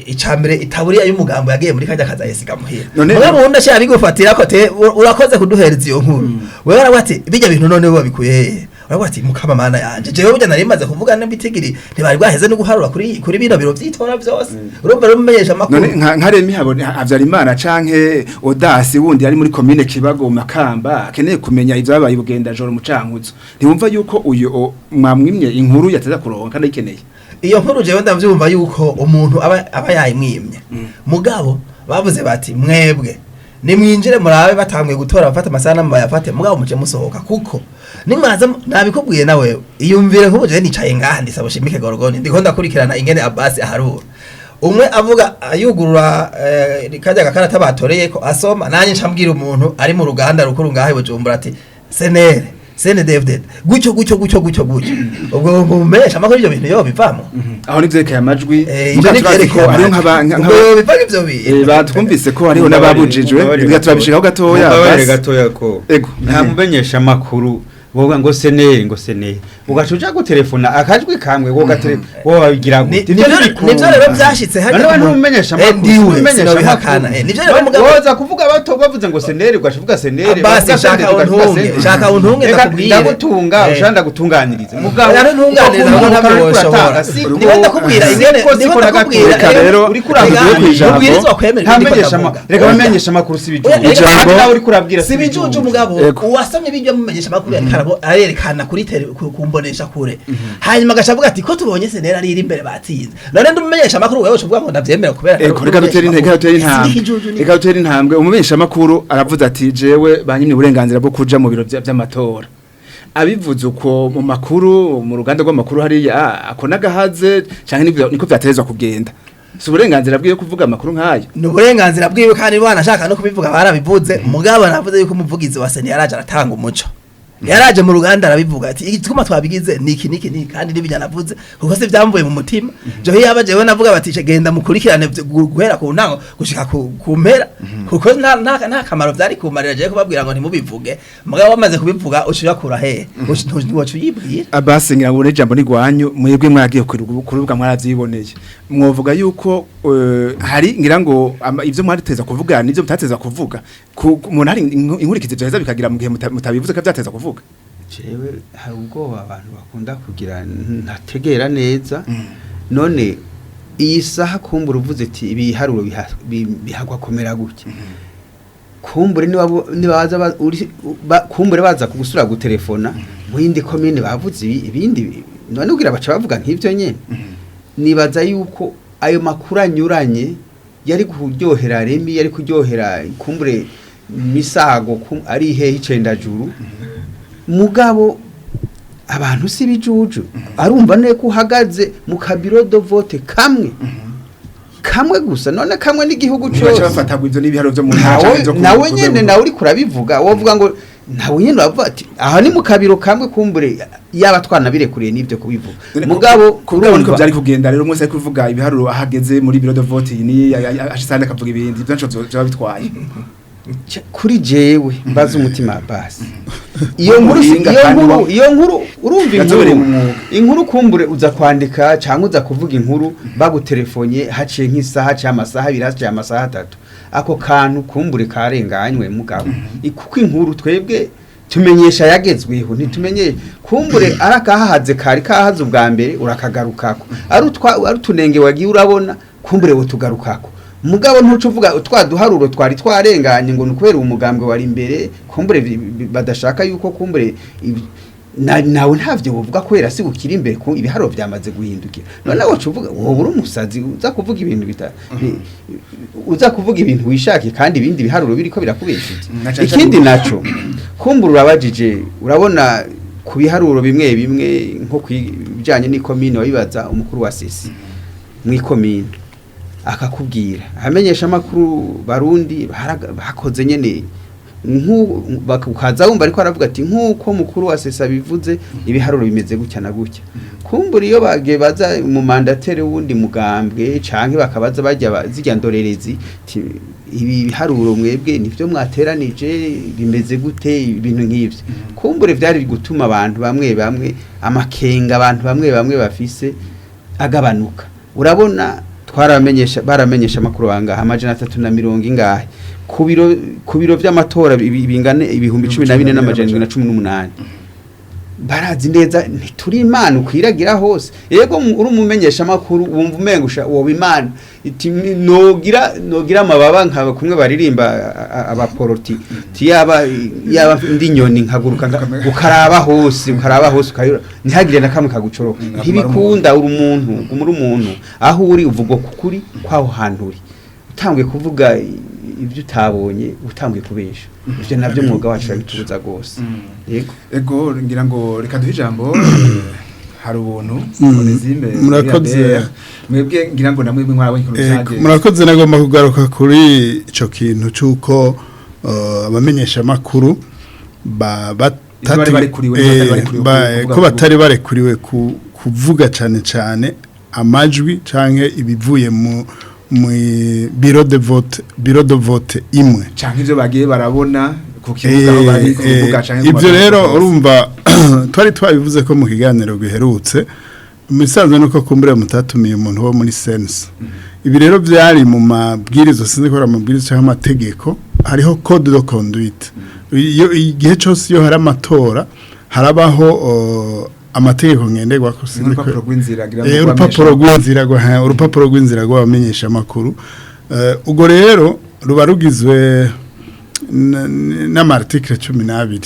icambere itaburiya y'umugambo yagiye muri kajya kaza yesiga muhira. Mugabo ubundi ashaka bigufatira ko te urakoze kuduhereza iyo nkuru, wewe aravuga ati bijya bintu none babikuye hehe? Uravuga ati mukama mana yanje, jewe burya nari maze kuvuga n'ibitigiri ntibari bwaheze no guharura kuri bino biro vy'itora vyose. Urumva rero umumenyesha amakuru None nka Remi Habyarimana canke Odasi wundi ari muri commune Kibago Makamba akeneye kumenya ivyabaye bugenda joro mu Cankuzo, ntiwumva yuko uyu mwamwimye inkuru yateza kuronka kandi ayikeneye? Iyo nkuru jewe ndavyumva yuko umuntu aba yayimwimye, mugabo bavuze bati mwebwe nimwinjire murabe batanguye gutora, bafate amasanamu bayafate, mugabo muce musohoka, kuko nimwaza nabikubwiye nawe iyumvire. Nk'ubu jewe nicaye ngaha ndisaba ushimike Gorgoni, ndiko ndakurikirana ingene Abbas aharura, umwe avuga ayugurura kajya gakarata batoreye ko asoma, nanjye ncambwira umuntu ari mu ruganda rukuru ngaha i Bujumbura ati senere CNDD-FDD gutyo gutyo gutyo gutyo gutyo. Ubwo mumenyesha amakuru ibyo bintu yo bivamo. Aho nivyerekeye amajwi. Ivyo Muga turazi ko nivyerekeye hariho amajwi. nk'aba Ubwo bivamo ivyo bintu. Batwumvise ko hariho n'ababujijwe, reka turabishikaho gatoya. Mumbabarire basi. gatoya ko Ego. nta mumenyesha makuru wowe ngo seneri ngo seneri ugaca uja gutelefona akajwi kamwe wowe wabigira gute? Nivyo rero vyashitse hajya none numumenyesha Eh, makuru ndiwe, umumenyesha sinobihakana. makuru. Nivyo rero mugabo woza kuvuga bato bavuze ngo seneri ugaca uvuga seneri, Abasi, bavuga shaka seneri, ugaca uvuga untunge, seneri. shaka untunge, Reka ndakubwire. ndagutunga, ushaka ndagutunganiriza mugabo Oya, ntunganiriza, uko kuko ntabyo uriko woshobora. uratanga, siko- Niwe ndakubwira ingene, siko- niwe siko na ndakubwira. gatoya. Reka rero, uriko reka urabwira tuvuge kw'ijambo. Ubwirizwa kwemera ibyo ndiko ntamenyesha ndavuga. reka bamenyesha amakuru si ibijuju. Oya, Ijambo- Kandi nawe uriko urabwira si ibijuju mugabo Ego. uwasomye ibyo mumenyesha amakuru yariko arerekana kuri tele ku mbonesha kure, hanyuma agaca avuga ati ko tubonye senera ari iri imbere batsinze, none ndumumenyesha amakuru wewe uvuga ngo ndavyemera kubera Ego, reka dutere intege, reka dutere intambwe, reka dutere intambwe. Umumenyesha makuru aravuze ati jewe banyimye uburenganzira bwo kuja mu biro vy'amatora. Abivuze uko mu makuru, mu ruganda rw'amakuru hariya, ako nagahaze canke niko vyatezwa kugenda? Si uburenganzira bwiwe kuvuga amakuru nk'ayo? Ni uburenganzira bwiwe, kandi banashaka no kubivuga barabivuze. Mugabo navuze yuko umuvugizi wa CENI yaraje aratanga umuco, yaraje mu ruganda arabivuga ati igituma twabigize niki niki niki, kandi n'ibyo navuze kuko se byamvuye mu mutima. Jo yaba jewe navuga bati genda mukurikirane guhera ku ntango gushika ku mpera, kuko nta kamaro vyari kumarira jewe kubabwira ngo ntimubivuge. Mugabo wamaze kubivuga ushira kura hehe? Uca uyibwira. Abase, ngira ngo n'ijambo nigwanyu. Mwebwe mwagiye ku rubuga, mwaravyiboneye, mwovuga yuko hari ngira ngo ivyo mwariteza kuvuga n'ivyo mutateza kuvuga, umuntu hari inkurikizi vyoheza bikagira mu gihe mutabivuze ko vyateza kuvuga? Jewe hari ubwoba abantu bakunda kugira ntategera neza. None iyi saha kumbura uvuze ati ibiharuro bihagwa komera gutya, kumbure niba baza kumbure baza kugusura gutelefona mu yindi komine bavuze ibindi, none ugira baca bavuga nk'ivyo nyene. Nibaza yuko ayo makuru anyuranye yari kuryohera Remi, yari kuryohera kumbure Misago ari hehe icendajuru. Mugabo abantu si bijuju, arumva ne ko uhagaze mu ka bureau de vote kamwe kamwe gusa, none kamwe n'igihugu Ntibaca cose. bafata ngo ivyo n'ibiharuro vyo mu ntara Nawe canke vyo nawe ku nyene rwego. Nawe uriko urabivuga, wovuga ngo nawe nyene uravuga ati aha ni mu kabiro kamwe, kumbure yaba twanabirekuriye n'ivyo kubivuga. Mugabo Kubwo niko urumva byari kugenda rero, mwese ari kuvuga ibiharuro ahageze muri bureau de vote ni ashisande akavuga ibindi, ibyo nco vyoba bitwaye? Kuri jewe mbaza umutima basi iyo nkuru Umuhinga iyo kandi nkuru iyo nkuru urumva yazobereye inkuru mu mwuga. Inkuru kumbure uza kwandika cyangwa uza kuvuga inkuru bagutelefonye haciye nk'isaha, haciye amasaha 2, haciye amasaha 3, ako kantu kumbure karenganywe. Mugabo kuko inkuru twebwe tumenyesha yagezweho, ntitumenye kumbure arakahahaze kari kahaze ubwa mbere urakagarukako, ari utwa ari utunenge wagiye urabona kumbure wo tugarukako. Mugabo ntuca uvuga twa duharuro twari twarenganye ngo ni ukubera umugambwe wari imbere, kumbure badashaka yuko kumbure nawe ntavyo wovuga kubera si ukiri imbere ku ibiharuro vyamaze guhindukira. None woca uvuga wowe uri umusazi, uza kuvuga ibintu bita uza kuvuga ibintu wishakiye kandi ibindi biharuro biriko birakubeshuza. Na cane Ikindi naco kumbura urabajije, urabona ku biharuro bimwe bimwe nko kubijanye n'ikomine, wabibaza umukuru wa CECI mw'ikomine akakubwira. Amenyesha amakuru barundi bakoze nyene ukaza wumva ariko aravuga ati nk'uko mukuru wa CECI bivuze ibiharuro bimeze gutya na gutya. Kumbura iyo bagiye baza mu mandataire wundi mugambwe canke bakabaza bajya zirya ndorerezi ti, ibi biharuro mwebwe nivyo mwateranije, bimeze gute? Ibintu nk'ivyo kumbure vyari gutuma abantu bamwe bamwe amakenga abantu bamwe bamwe bafise agabanuka. Urabona twaramenyesha, baramenyesha amakuru bangaha 300 ingahe ku biro vy'amatora bingane 14,718. Barazi neza ntituri imana ukwiragira hose. Yego, uri umumenyesha amakuru wumva umenga woba imana iti nogira amababa nkaba kumwe baririmba abaporoti ti yaba ndi nyoni nkaguruka ukaraba hose ukayura ntihagire na kamwe kagucoroka. Ntibikunda, uri umuntu, guma uri umuntu aho uri uvugwa kukuri kwaho hantu uri. Utanguye kuvuga ibyo utabonye utanguye kubesha, ivyo navyo mwuga wacu urabitubuza rwose. Yego. Ego, ngira ngo reka duhe ijambo hari ubuntu Onesime. Murakoze. Mwebwe ngira ngo namwe mwarabonye ikintu cyagenze. Murakoze. Nagomba kugaruka kuri ico kintu c'uko abamenyeshamakuru Ivyo bari barekuriwe, n'abatari barekuriwe kuvuga ko batari barekuriwe kuvuga cane cane amajwi canke ibivuye mu bureau de vote imwe canke ivyo bagiye barabona ku kibuga aho bari ku rubuga canke ku Ibyo rero matora. Urumva twari twabivuze ko mu kiganiro giherutse imisanzwe nuko kumbure mutatumiye umuntu wo muri CNC. Ibi rero byari mu mabwirizo, sinzi ko ari amabwiriza cyangwa amategeko, hariho code de conduite. Iyo igihe cyose iyo hari amatora harabaho amategeko ngenderwa ko sinzi ko Urupapuro rw'inzira ngira ngo urupapuro rw'inzira urupapuro rw'inzira rw'abamenyesha amakuru. Ubwo rero ruba rugizwe n'ama articles 12.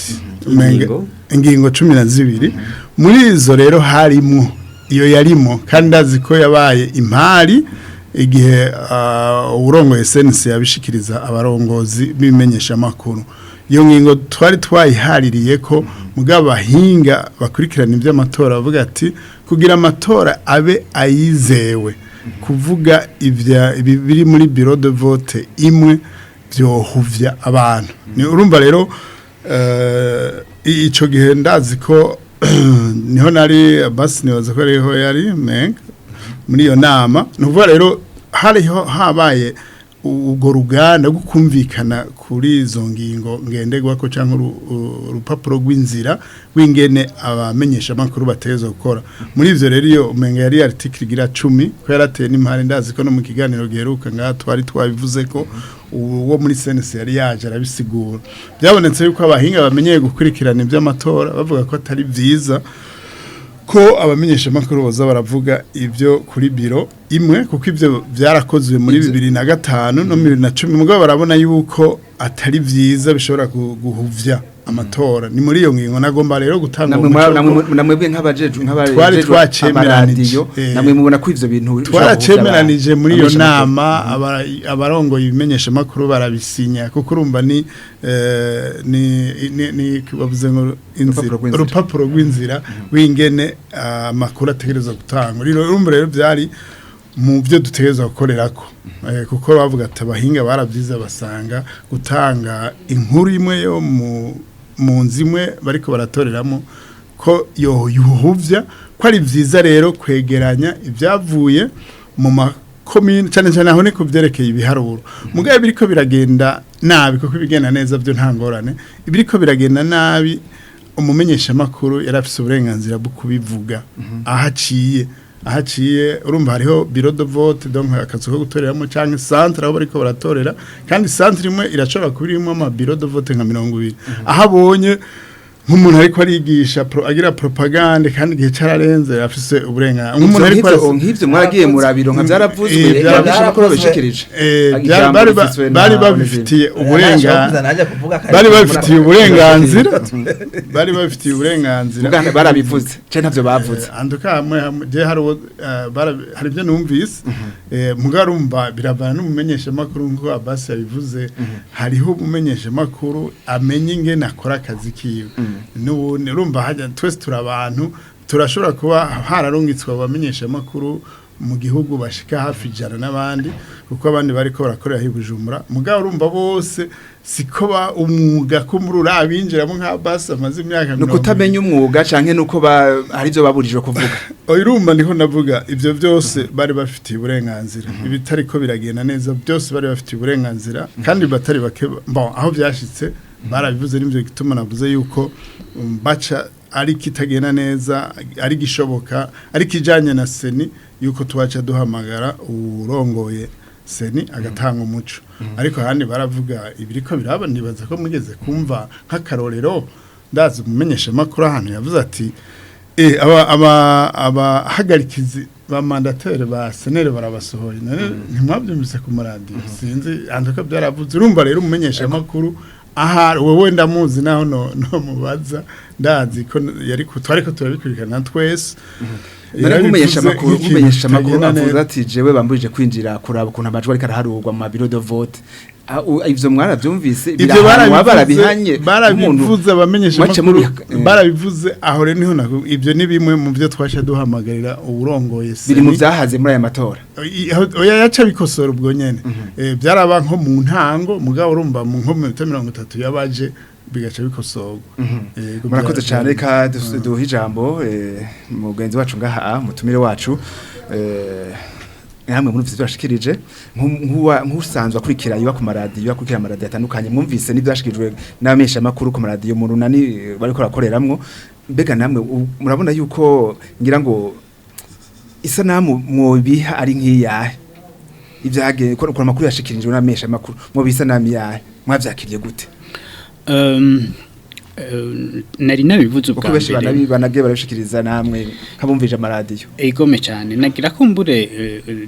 Ingingo. Ingingo 12. Muri izo rero harimo iyo yarimo, kandi ndazi ko yabaye impari igihe uwurongoye CNC yabishikiriza abarongozi b'imenyesha amakuru. Iyo ngingo twari twayihaririye ko Mugabo abahinga bakurikirana iby'amatora bavuga ati kugira amatora abe ayizewe, kuvuga ivya ibi biri muri bureau de vote imwe byohuvya abantu. Ni urumva rero ico gihe ndazi ko niho nari basi, nibaza ko ariho yari menga muri iyo nama. Ni ukuvuga rero hariho habaye urwo ruganda rwo kumvikana kuri izo ngingo ngenderwako cyangwa urupapuro rw'inzira w'ingene abamenyeshamakuru bategerezwa gukora. Muri ivyo rero, iyo umenga yari article igira 10 ko yarateye n'impare. Ndazi ko no mu kiganiro giheruka ngaha twari twabivuze ko uwo muri CNC yari yaje arabisigura. Byabonetse yuko abahinga bamenyeye gukurikirana iby'amatora bavuga ko atari vyiza ko abamenyeshamakuru boza baravuga ibyo kuri biro imwe, kuko ibyo byarakozwe muri 2005 no 2010, mugabo barabona yuko atari vyiza, bishobora guhuvya amatora. Ni muri iyo ngingo nagomba rero gutanga Namwe umuco namwebwe nk'abajejwe Twari nk'abajejwe twacemeranije, amaradiyo, namwe mubona ko ivyo bintu bishobora guhuvya Twaracemeranije muri iyo abamenyeshamakuru. nama, abarongoye ibimenyeshamakuru barabisinya, kuko urumva ni bavuze ngo inzira, Urupapuro rw'inzira. Urupapuro rw'inzira w'ingene amakuru ategerezwa gutangwa. Rero urumva rero byari mu byo dutegerezwa gukorerako, kuko bavuga ati abahinga barabyize basanga gutanga inkuru imwe yo mu nzu imwe bariko baratoreramo ko yo yuhuvya, ko ari vyiza rero kwegeranya ibyavuye mu makomine, cyane cyane aho ni ku byerekeye ibiharuro. Mugabo ibiriko biragenda nabi, kuko ibigenda neza byo nta ngorane, ibiriko biragenda nabi umumenyeshamakuru yari afise uburenganzira bwo kubivuga aho aciye, aho aciye. Urumva hariho bureau de vote, donc akazu ko gutoreramo canke centre aho bariko baratorera, kandi centre imwe irashobora kuba irimwo ama bureau de vote nka 20. Aho abonye nk'umuntu ariko arigisha agira propagande kandi igihe cararenze, afise uburenganzira. Nk'umuntu ariko Nk'ivyo mwaragiye murabironka, byaravuzwe, abamenyeshamakuru babishikirije. Ijambo rifiswe na Bari Onesime. babifitiye uburenganzira. Nanjye kuvuga kare. Bari babifitiye uburenganzira, bari babifitiye uburenganzira. Muganga barabivuze canke ntavyo bavuze? Anduka hamwe hamwe je hari uwo, hari ibyo numvise, mugabo urumva biravana n'umumenyeshamakuru nk'uko Abbas yabivuze. Hariho umumenyeshamakuru amenya ingene akora akazi kiwe, n'ubundi urumva hajya twese turi abantu, turashobora kuba hararungitswe abamenyeshamakuru mu gihugu bashika hafi 100 n'abandi, kuko abandi bariko barakorera hi Bujumbura. Mugabo urumva bose siko ba umwuga ko muri urabinjiramo nka Abbas amaze imyaka Ni ukutamenya umwuga canke nuko hari ivyo baburijwe kuvuga? Urumva niho navuga ibyo byose bari bafitiye uburenganzira, ibitariko biragenda neza byose bari bafitiye uburenganzira, kandi batari bake bon aho byashitse barabivuze. N'ibyo gituma navuze yuko baca ari kitagenda neza, ari gishoboka, ari kijanye na CENI, yuko tubaca duhamagara urongoye CENI agatanga umuco. Ariko ahandi baravuga ibiriko biraba. Nibaza ko mugeze kumva nk'akarorero, ndazi umumenyesha makuru ahantu yavuze ati aba abahagarikizi ba mandataire ba SNL barabasohoye. None ntimwabyumvise ku maradiyo? Sinzi anduka byaravuze. Urumva rero umumenyesha makuru aha wewe ndamuzi, naho no mubaza, ndazi ko yari ko twariko turabikurikirana twese. None nkumenyesha Yarabivuze makuru nk'ikintu nkumenyesha makuru kitagenda avuze neza. ati jewe bambujije kwinjira kuraba ukuntu amajwi ariko araharurwa mu mabiro de vote. Ivyo mwaravyumvise? Ibyo Birahanwa? barabivuze. Barabihanye? Barabivuze abamenyesha mwaca makuru. Barabivuze. Aho rero niho ibyo ni bimwe mu byo twasha duhamagarira uwurongoye Biri mu CENI. vyahaze muri aya matora. Oya, yaca bikosora ubwo nyene. Byaraba nko mu ntango, mugabo urumva mu nko mu minota 30 yabaje bigaca bikosorwa. Yego, Murakoze cyane. Reka duhe ijambo mugenzi wacu ngaha, mutumire wacu. Namwe murumvise ibyo yashikirije, nk'usanzwe akurikira yuba ku maradiyo, akurikira amaradiyo atandukanye, mwumvise n'ibyashikirijwe n'abamenyesha makuru ku maradiyo mu runani bariko barakoreramwo. Mbega namwe murabona yuko ngira ngo isanamu mwobiha ari nk'iyahe ibyage ko amakuru yashikirijwe n'abamenyesha makuru? Mwobiha isanamu yahe? Mwavyakiriye gute? Nari nabivuze Kuko ubwa benshi mbere. Banagiye barabishikiriza, namwe nk'abumvije amaradiyo. Egome cyane, nagira kumbure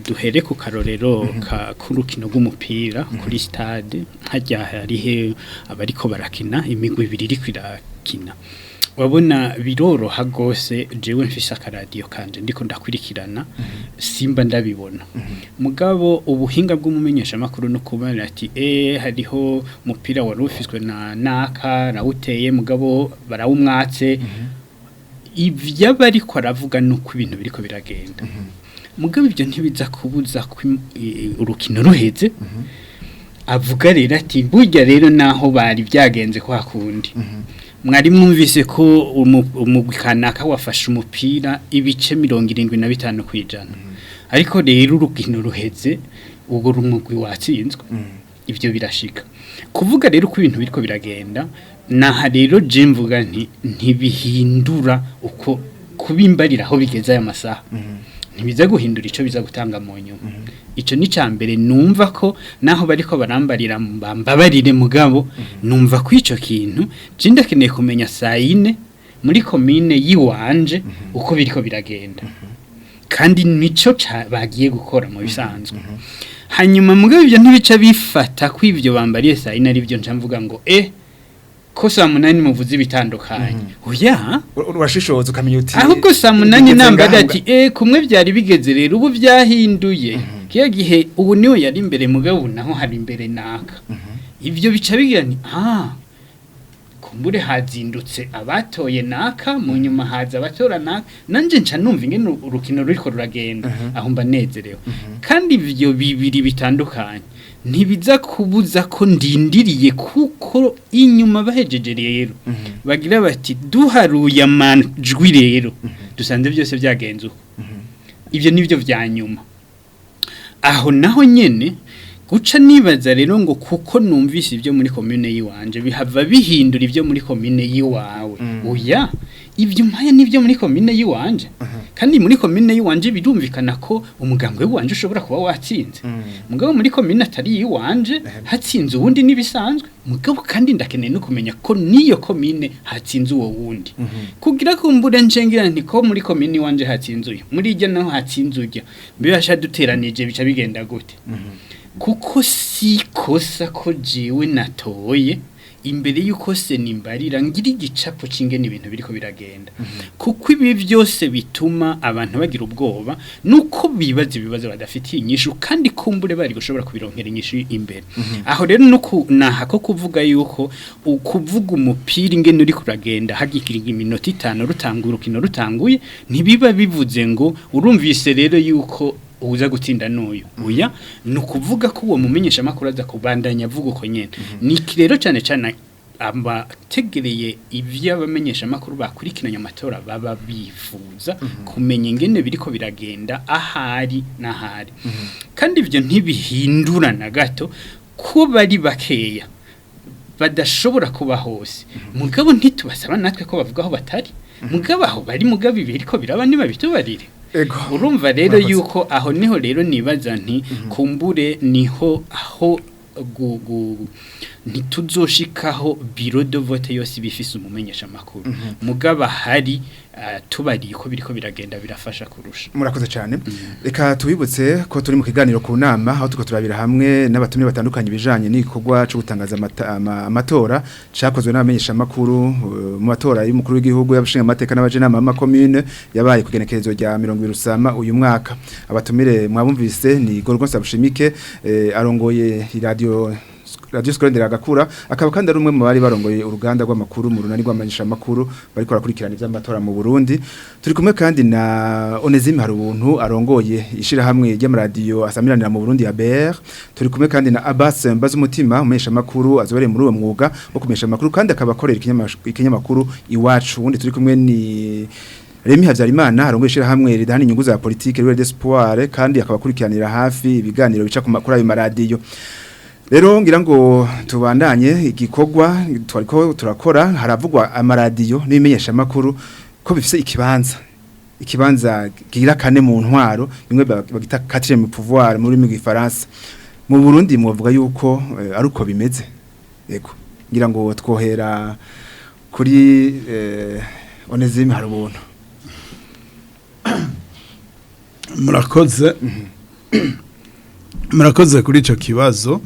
duhere ku karorero ka k'urukino rw'umupira kuri stade. Hajya harihe abariko barakina, imigwi ibiri iriko irakina. Wabona biroroha gose jewe mfise akaradiyo kanje ndiko ndakurikirana simba ndabibona. Mugabo ubuhinga bw'umumenyesha makuru no kubana ati hariho umupira wari ufiswe na naka rawuteye mugabo barawumwatse. Ivyo bariko aravuga nuko ibintu biriko biragenda. Mugabo ibyo ntibiza kubuza ko urukino ruheze. Avuga rero ati burya rero naho bari byagenze kwa kundi mwari mwumvise ko umugwi kanaka wafashe umupira ibice 75%, ariko rero urukino ruheze ubwo rumugwi watsinzwe. Ibyo birashika. Kuvuga rero ko ibintu biriko biragenda naha rero je mvuga nti ntibihindura uko kubimbarira aho bigeze aya masaha, ntibiza guhindura ico biza gutanga mu nyuma. Ico ni cambere numva ko naho bariko barambarira bambabarire, mugabo numva ko ico kintu je ndakeneye kumenya saa yine muri komine yiwanje uko biriko biragenda, kandi nico bagiye gukora mu bisanzwe. Hanyuma mugabo ibyo ntibica bifata ko ivyo bambariye saa yine ari byo nca mvuga ngo ko saa munani muvuze ibitandukanye. Oya, Urashishoza ukamenya uti ahubwo saa munani bigeze nambara ngaha. Ati kumwe byari bigeze rero ubu byahinduye. Kiya gihe ubu niwe yari imbere, mugabo ubu naho hari imbere naka. Ibyo bica bigira ni kumbure hazindutse abatoye naka, mu nyuma haza abatora naka, nanje nca numva ingene urukino ruriko ruragenda, aho mba nezerewe. Kandi ivyo bibiri bitandukanye ntibiza kubuza ko ndindiriye, kuko inyuma bahejeje rero bagira bati duharuye amajwi rero dusanze byose byagenze uko. Ibyo nibyo vya nyuma. Aho naho nyene guca nibaza rero ngo kuko numvise ibyo muri komune yiwanje bihava bihindura ibyo muri komune yiwawe. Oya, ibyo mpaye nibyo muri komune yiwanje, kandi muri komune yiwanje birumvikana ko umugambwe wanje ushobora kuba watsinze, mugabo muri komune atari yiwanje hatsinze uwundi nibisanzwe. Mugabo kandi ndakeneye no kumenya ko niyo komine hatsinze uwo wundi, kugira kumbure ncengira nti ko muri komine iwanje hatsinze uyu, muri ijya naho hatsinze ujya, mbibasha duteranije bica bigenda gute? Kuko si kosa ko jewe natoye imbere yuko se nimbarira ngira igicapo c'ingene ibintu biriko biragenda, kuko ibi byose bituma abantu bagira ubwoba nuko bibaza ibibazo badafitiye inyishu, kandi kumbure bari gushobora kubironkera inyishu imbere. Aho rero nuko naha ko kuvuga yuko ukuvuga umupira ingene uri kuragenda hagikira iminota 5 rutangura urukino rutanguye, ntibiba bivuze ngo urumvise rero yuko uza gutsinda n'uyu. Oya, ni ukuvuga ko uwo mumenyesha makuru aza kubandanya avuga uko nyene. Ni iki rero cyane cyane abategereye ivyo abamenyesha makuru bakurikiranye amatora baba bifuza kumenya ingene biriko biragenda ahari n'ahari. Kandi ivyo ntibihindura na gato ko bari bakeya badashobora kuba hose, mugabo ntitubasaba natwe ko bavuga aho batari, mugabo aho bari mugabo ibiriko biraba nibabitubarire. Ego. Urumva rero Murakoze. yuko aho niho rero nibaza nti kumbure niho aho ntituzoshikaho bureau de vote yose bifise umumenyesha makuru, mugaba hari tubariye ko biriko biragenda birafasha kurusha. Murakoze cyane. Reka tubibutse ko turi mu kiganiro ku nama, aho tuko turabira hamwe n'abatumire batandukanye ibijanye n'igikorwa cyo gutangaza amatora cakozwe n'abamenyesha makuru mu matora y'umukuru w'igihugu, y'abashinga amateka n'abajenama b'amakomune yabaye ku igenekerezo rya 20 Rusama uyu mwaka. Abatumire mwabumvise ni Gorgon Sabushimike, arongoye radio Radio Scolaire Agakura, akaba kandi ari umwe mu bari barongoye uruganda rw'amakuru mu runani rw'amanyisha makuru bariko barakurikirana ivy'amatora mu Burundi. Turi kumwe kandi na Onesime Harubuntu arongoye ishirahamwe ry'amaradiyo asamiranira mu Burundi ya BR. Turi kumwe kandi na Abbas Mbazumutima, umumenyesha makuru azobereye muri uwo mwuga wo kumenyesha amakuru kandi akaba akorera ikinyamakuru Iwacu. Ubundi turi kumwe ni Remy Havyarimana arongoye ishirahamwe ridahana inyungu za politike Rural d'Espoir, kandi akaba akurikiranira hafi ibiganiro bica ku makuru ayo maradiyo. Rero ngira ngo tubandanye igikorwa twariko turakora. Haravugwa amaradiyo n'ibimenyesha makuru ko bifise ikibanza kigira kane mu ntwaro, bimwe bagita quatrième pouvoir mu rurimi rw'ifaransa. Mu Burundi mwovuga yuko ari uko bimeze? Yego, ngira ngo twohera kuri Onesime Harubuntu. Murakoze, murakoze kuri icyo kibazo.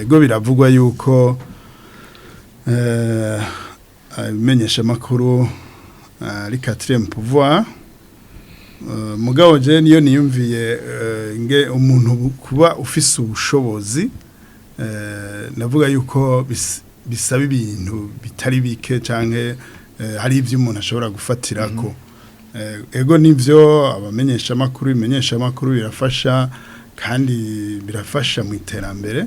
Ego, biravugwa yuko Ibimenyeshamakuru ari quatrième pouvoir. Mugabo je niyo niyumviye nge umuntu kuba ufise ubushobozi, navuga yuko bisaba ibintu bitari bike canke hari ivyo umuntu ashobora gufatirako. Ego nivyo, abamenyesha makuru, ibimenyesha makuru birafasha kandi birafasha mu iterambere.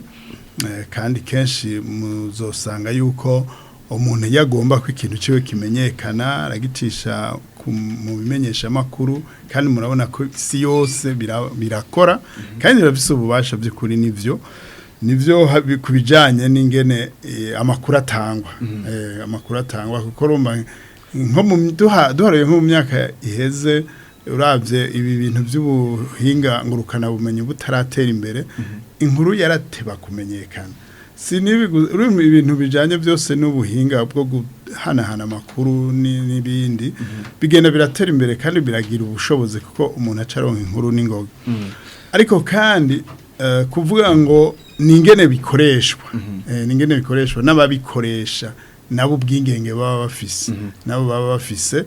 Kandi kenshi muzosanga yuko umuntu iyo agomba ko ikintu ciwe kimenyekana aragicisha mu bimenyesha makuru, kandi murabona ko isi yose birakora kandi birafise ububasha by'ukuri. Nivyo ku bijanye n'ingene amakuru atangwa, amakuru atangwa, kuko urumva nko mu duharuye nko mu myaka iheze, uravye ibi bintu by'ubuhinga ngurukana bumenyi butaratera imbere, inkuru yarateba kumenyekana. Si nibi urumva ibintu bijanye byose n'ubuhinga bwo guhanahana amakuru n'ibindi bigenda biratera imbere kandi biragira ubushobozi, kuko umuntu aca aronka inkuru n'ingoga. Ariko kandi kuvuga ngo ningene bikoreshwa, ningene bikoreshwa n'ababikoresha nabo ubwingenge baba bafise, nabo baba bafise,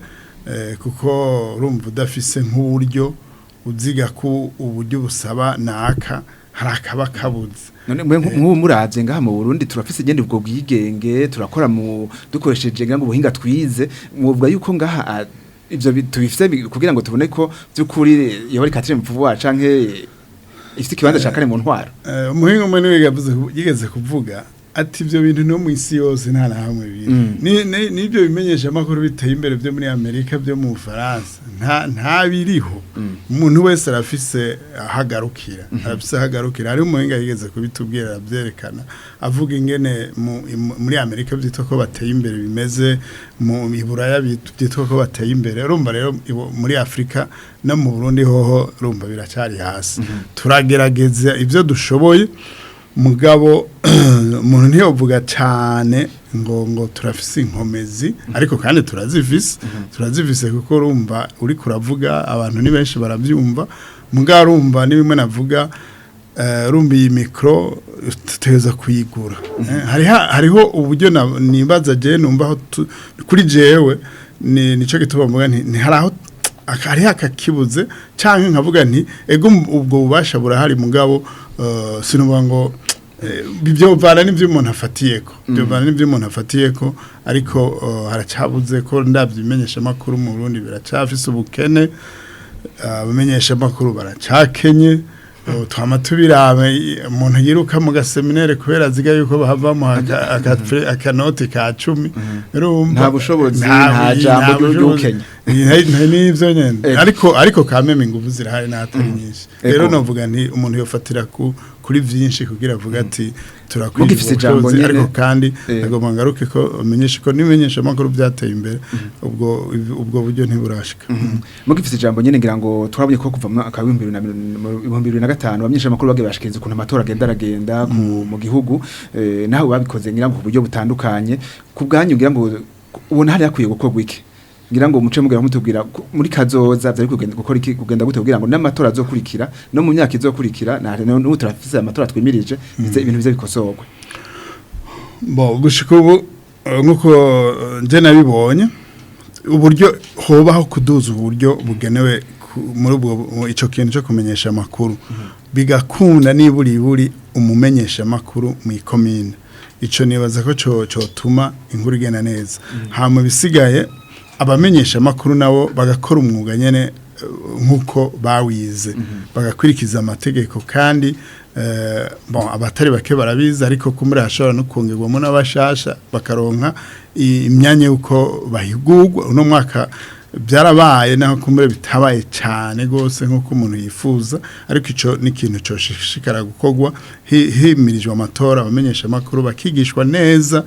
kuko urumva udafise nk'uburyo uziga ko uburyo busaba naka hari akaba kabuze. None mwe nk'ubu muravye ngaha mu Burundi turafise igende ubwo bwigenge, turakora mu dukoresheje ngira ngo ubuhinga twize, mwovuga yuko ngaha ivyo tubifise kugira ngo tubone ko by'ukuri iyo ari quatrième pouvoir canke ifite ikibanza ca kane mu ntwaro? Umuhinga umwe niwe yavuze, yigeze kuvuga ati ibyo bintu no mu isi yose nta na hamwe biri. Nibyo bimenyesha amakuru biteye imbere byo muri Amerika, byo mu Bufaransa, nta biriho. Umuntu wese arafise ahagarukira, arafise ahagarukira. Hari umuhinga yigeze kubitubwira, arabyerekana, avuga ingene muri Amerika byitwa ko bateye imbere bimeze, mu Iburaya byitwa ko bateye imbere. Urumva rero muri Afrika no mu Burundi hoho urumva biracyari hasi. Turagerageza ibyo dushoboye, mugabo umuntu ntiyovuga cyane ngo turafise inkomezi, ariko kandi turazifise, turazifise, kuko urumva uri kuravuga abantu ni benshi barabyumva. Mugabo urumva ni bimwe navuga, urumva iyi micro tuteza kuyigura. Hariho uburyo nibaza je numva aho kuri jewe ni nico gituma mvuga nti hari aho hariho akakibuze, canke nkavuga nti ego ubwo bubasha burahari, mugabo sinuvuga ngo byovana n'ivyo umuntu afatiyeko, byovana n'ivyo umuntu afatiyeko, ariko haracyabuze ko ndavye ibimenyesha makuru mu Burundi biracafise ubukene, abamenyesha makuru baracakenye. Twama tubiraba umuntu yiruka mu gaseminere kubera aziga yuko bahavamo akanoti ka 10. Urumva Nta bushobozi, nta jambo bushobozi. ry'ukenya. Nivyo nyene. Ariko kameme ingufu zirahari n'atari nyinshi. Rero novuga nti umuntu yofatira kuri vyinshi kugira avuga ati turakwiye Mugifise ijambo ubushobozi, nyene. Ariko kandi agomba ngaruke ko amenyeshe ko n'imenyesha makuru byateye imbere, ubwo buryo ntiburashika. Mugifise ijambo nyene, ngira ngo twabonye ko kuva mu mwaka wa 2005 abamenyesha amakuru bagiye bashikiriza ukuntu amatora agenda aragenda mu gihugu, naho babikoze ngira ngo ku buryo butandukanye. Ku bwanyu ngira ngo ubona hari hakwiye gukorwa iki, ngira ngo muce mugira mutubwira muri kazoza vyari kugenda gukora iki, kugenda gute kugira ngo n'amatora azokurikira no mu myaka izokurikira, na n'ubu turafise amatora twimirije, bize ibintu bize bikosorwe? Bo gushika ubu, nkuko nje nabibonye, uburyo hobaho kuduza uburyo bugenewe muri ubwo ico kintu cyo kumenyesha amakuru, bigakunda niburi buri umumenyesha amakuru mu ikomine, ico nibaza ko co cotuma inkuru igenda neza. Hama bisigaye abamenyesha amakuru nabo bagakora umwuga nyene nkuko bawize, bagakurikiza amategeko. Kandi bon, abatari bake barabizi, ariko kumuri hashobora no kongerwamo n'abashasha bakaronka imyanya yuko bahigurwa. Uno mwaka byarabaye, naho kumure bitabaye cyane gose nkuko umuntu yifuza, ariko ico ni ikintu coshishikara gukorwa himirijwe amatora, abamenyesha amakuru bakigishwa neza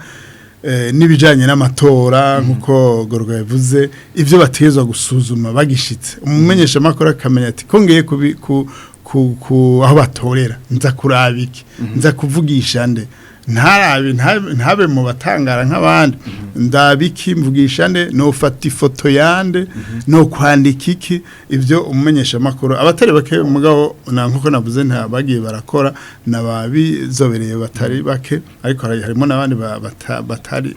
n'ibijanye n'amatora, nkuko Gorga yavuze ivyo bategezwa gusuzuma bagishitse. Umumenyesha makuru akamenya ati ko ngiye kubi ku, ku, ku aho batorera nza kuraba iki, nza kuvugisha nde, ntarabe ntabe mu batangara nk'abandi. Ndabiki mvugisha nde, nofata ifoto yande, no kwandika iki? Ivyo umumenyesha makuru abatari bake, mugabo na nkuko navuze, nta bagiye barakora nababizobereye batari bake, ariko harimo n'abandi batari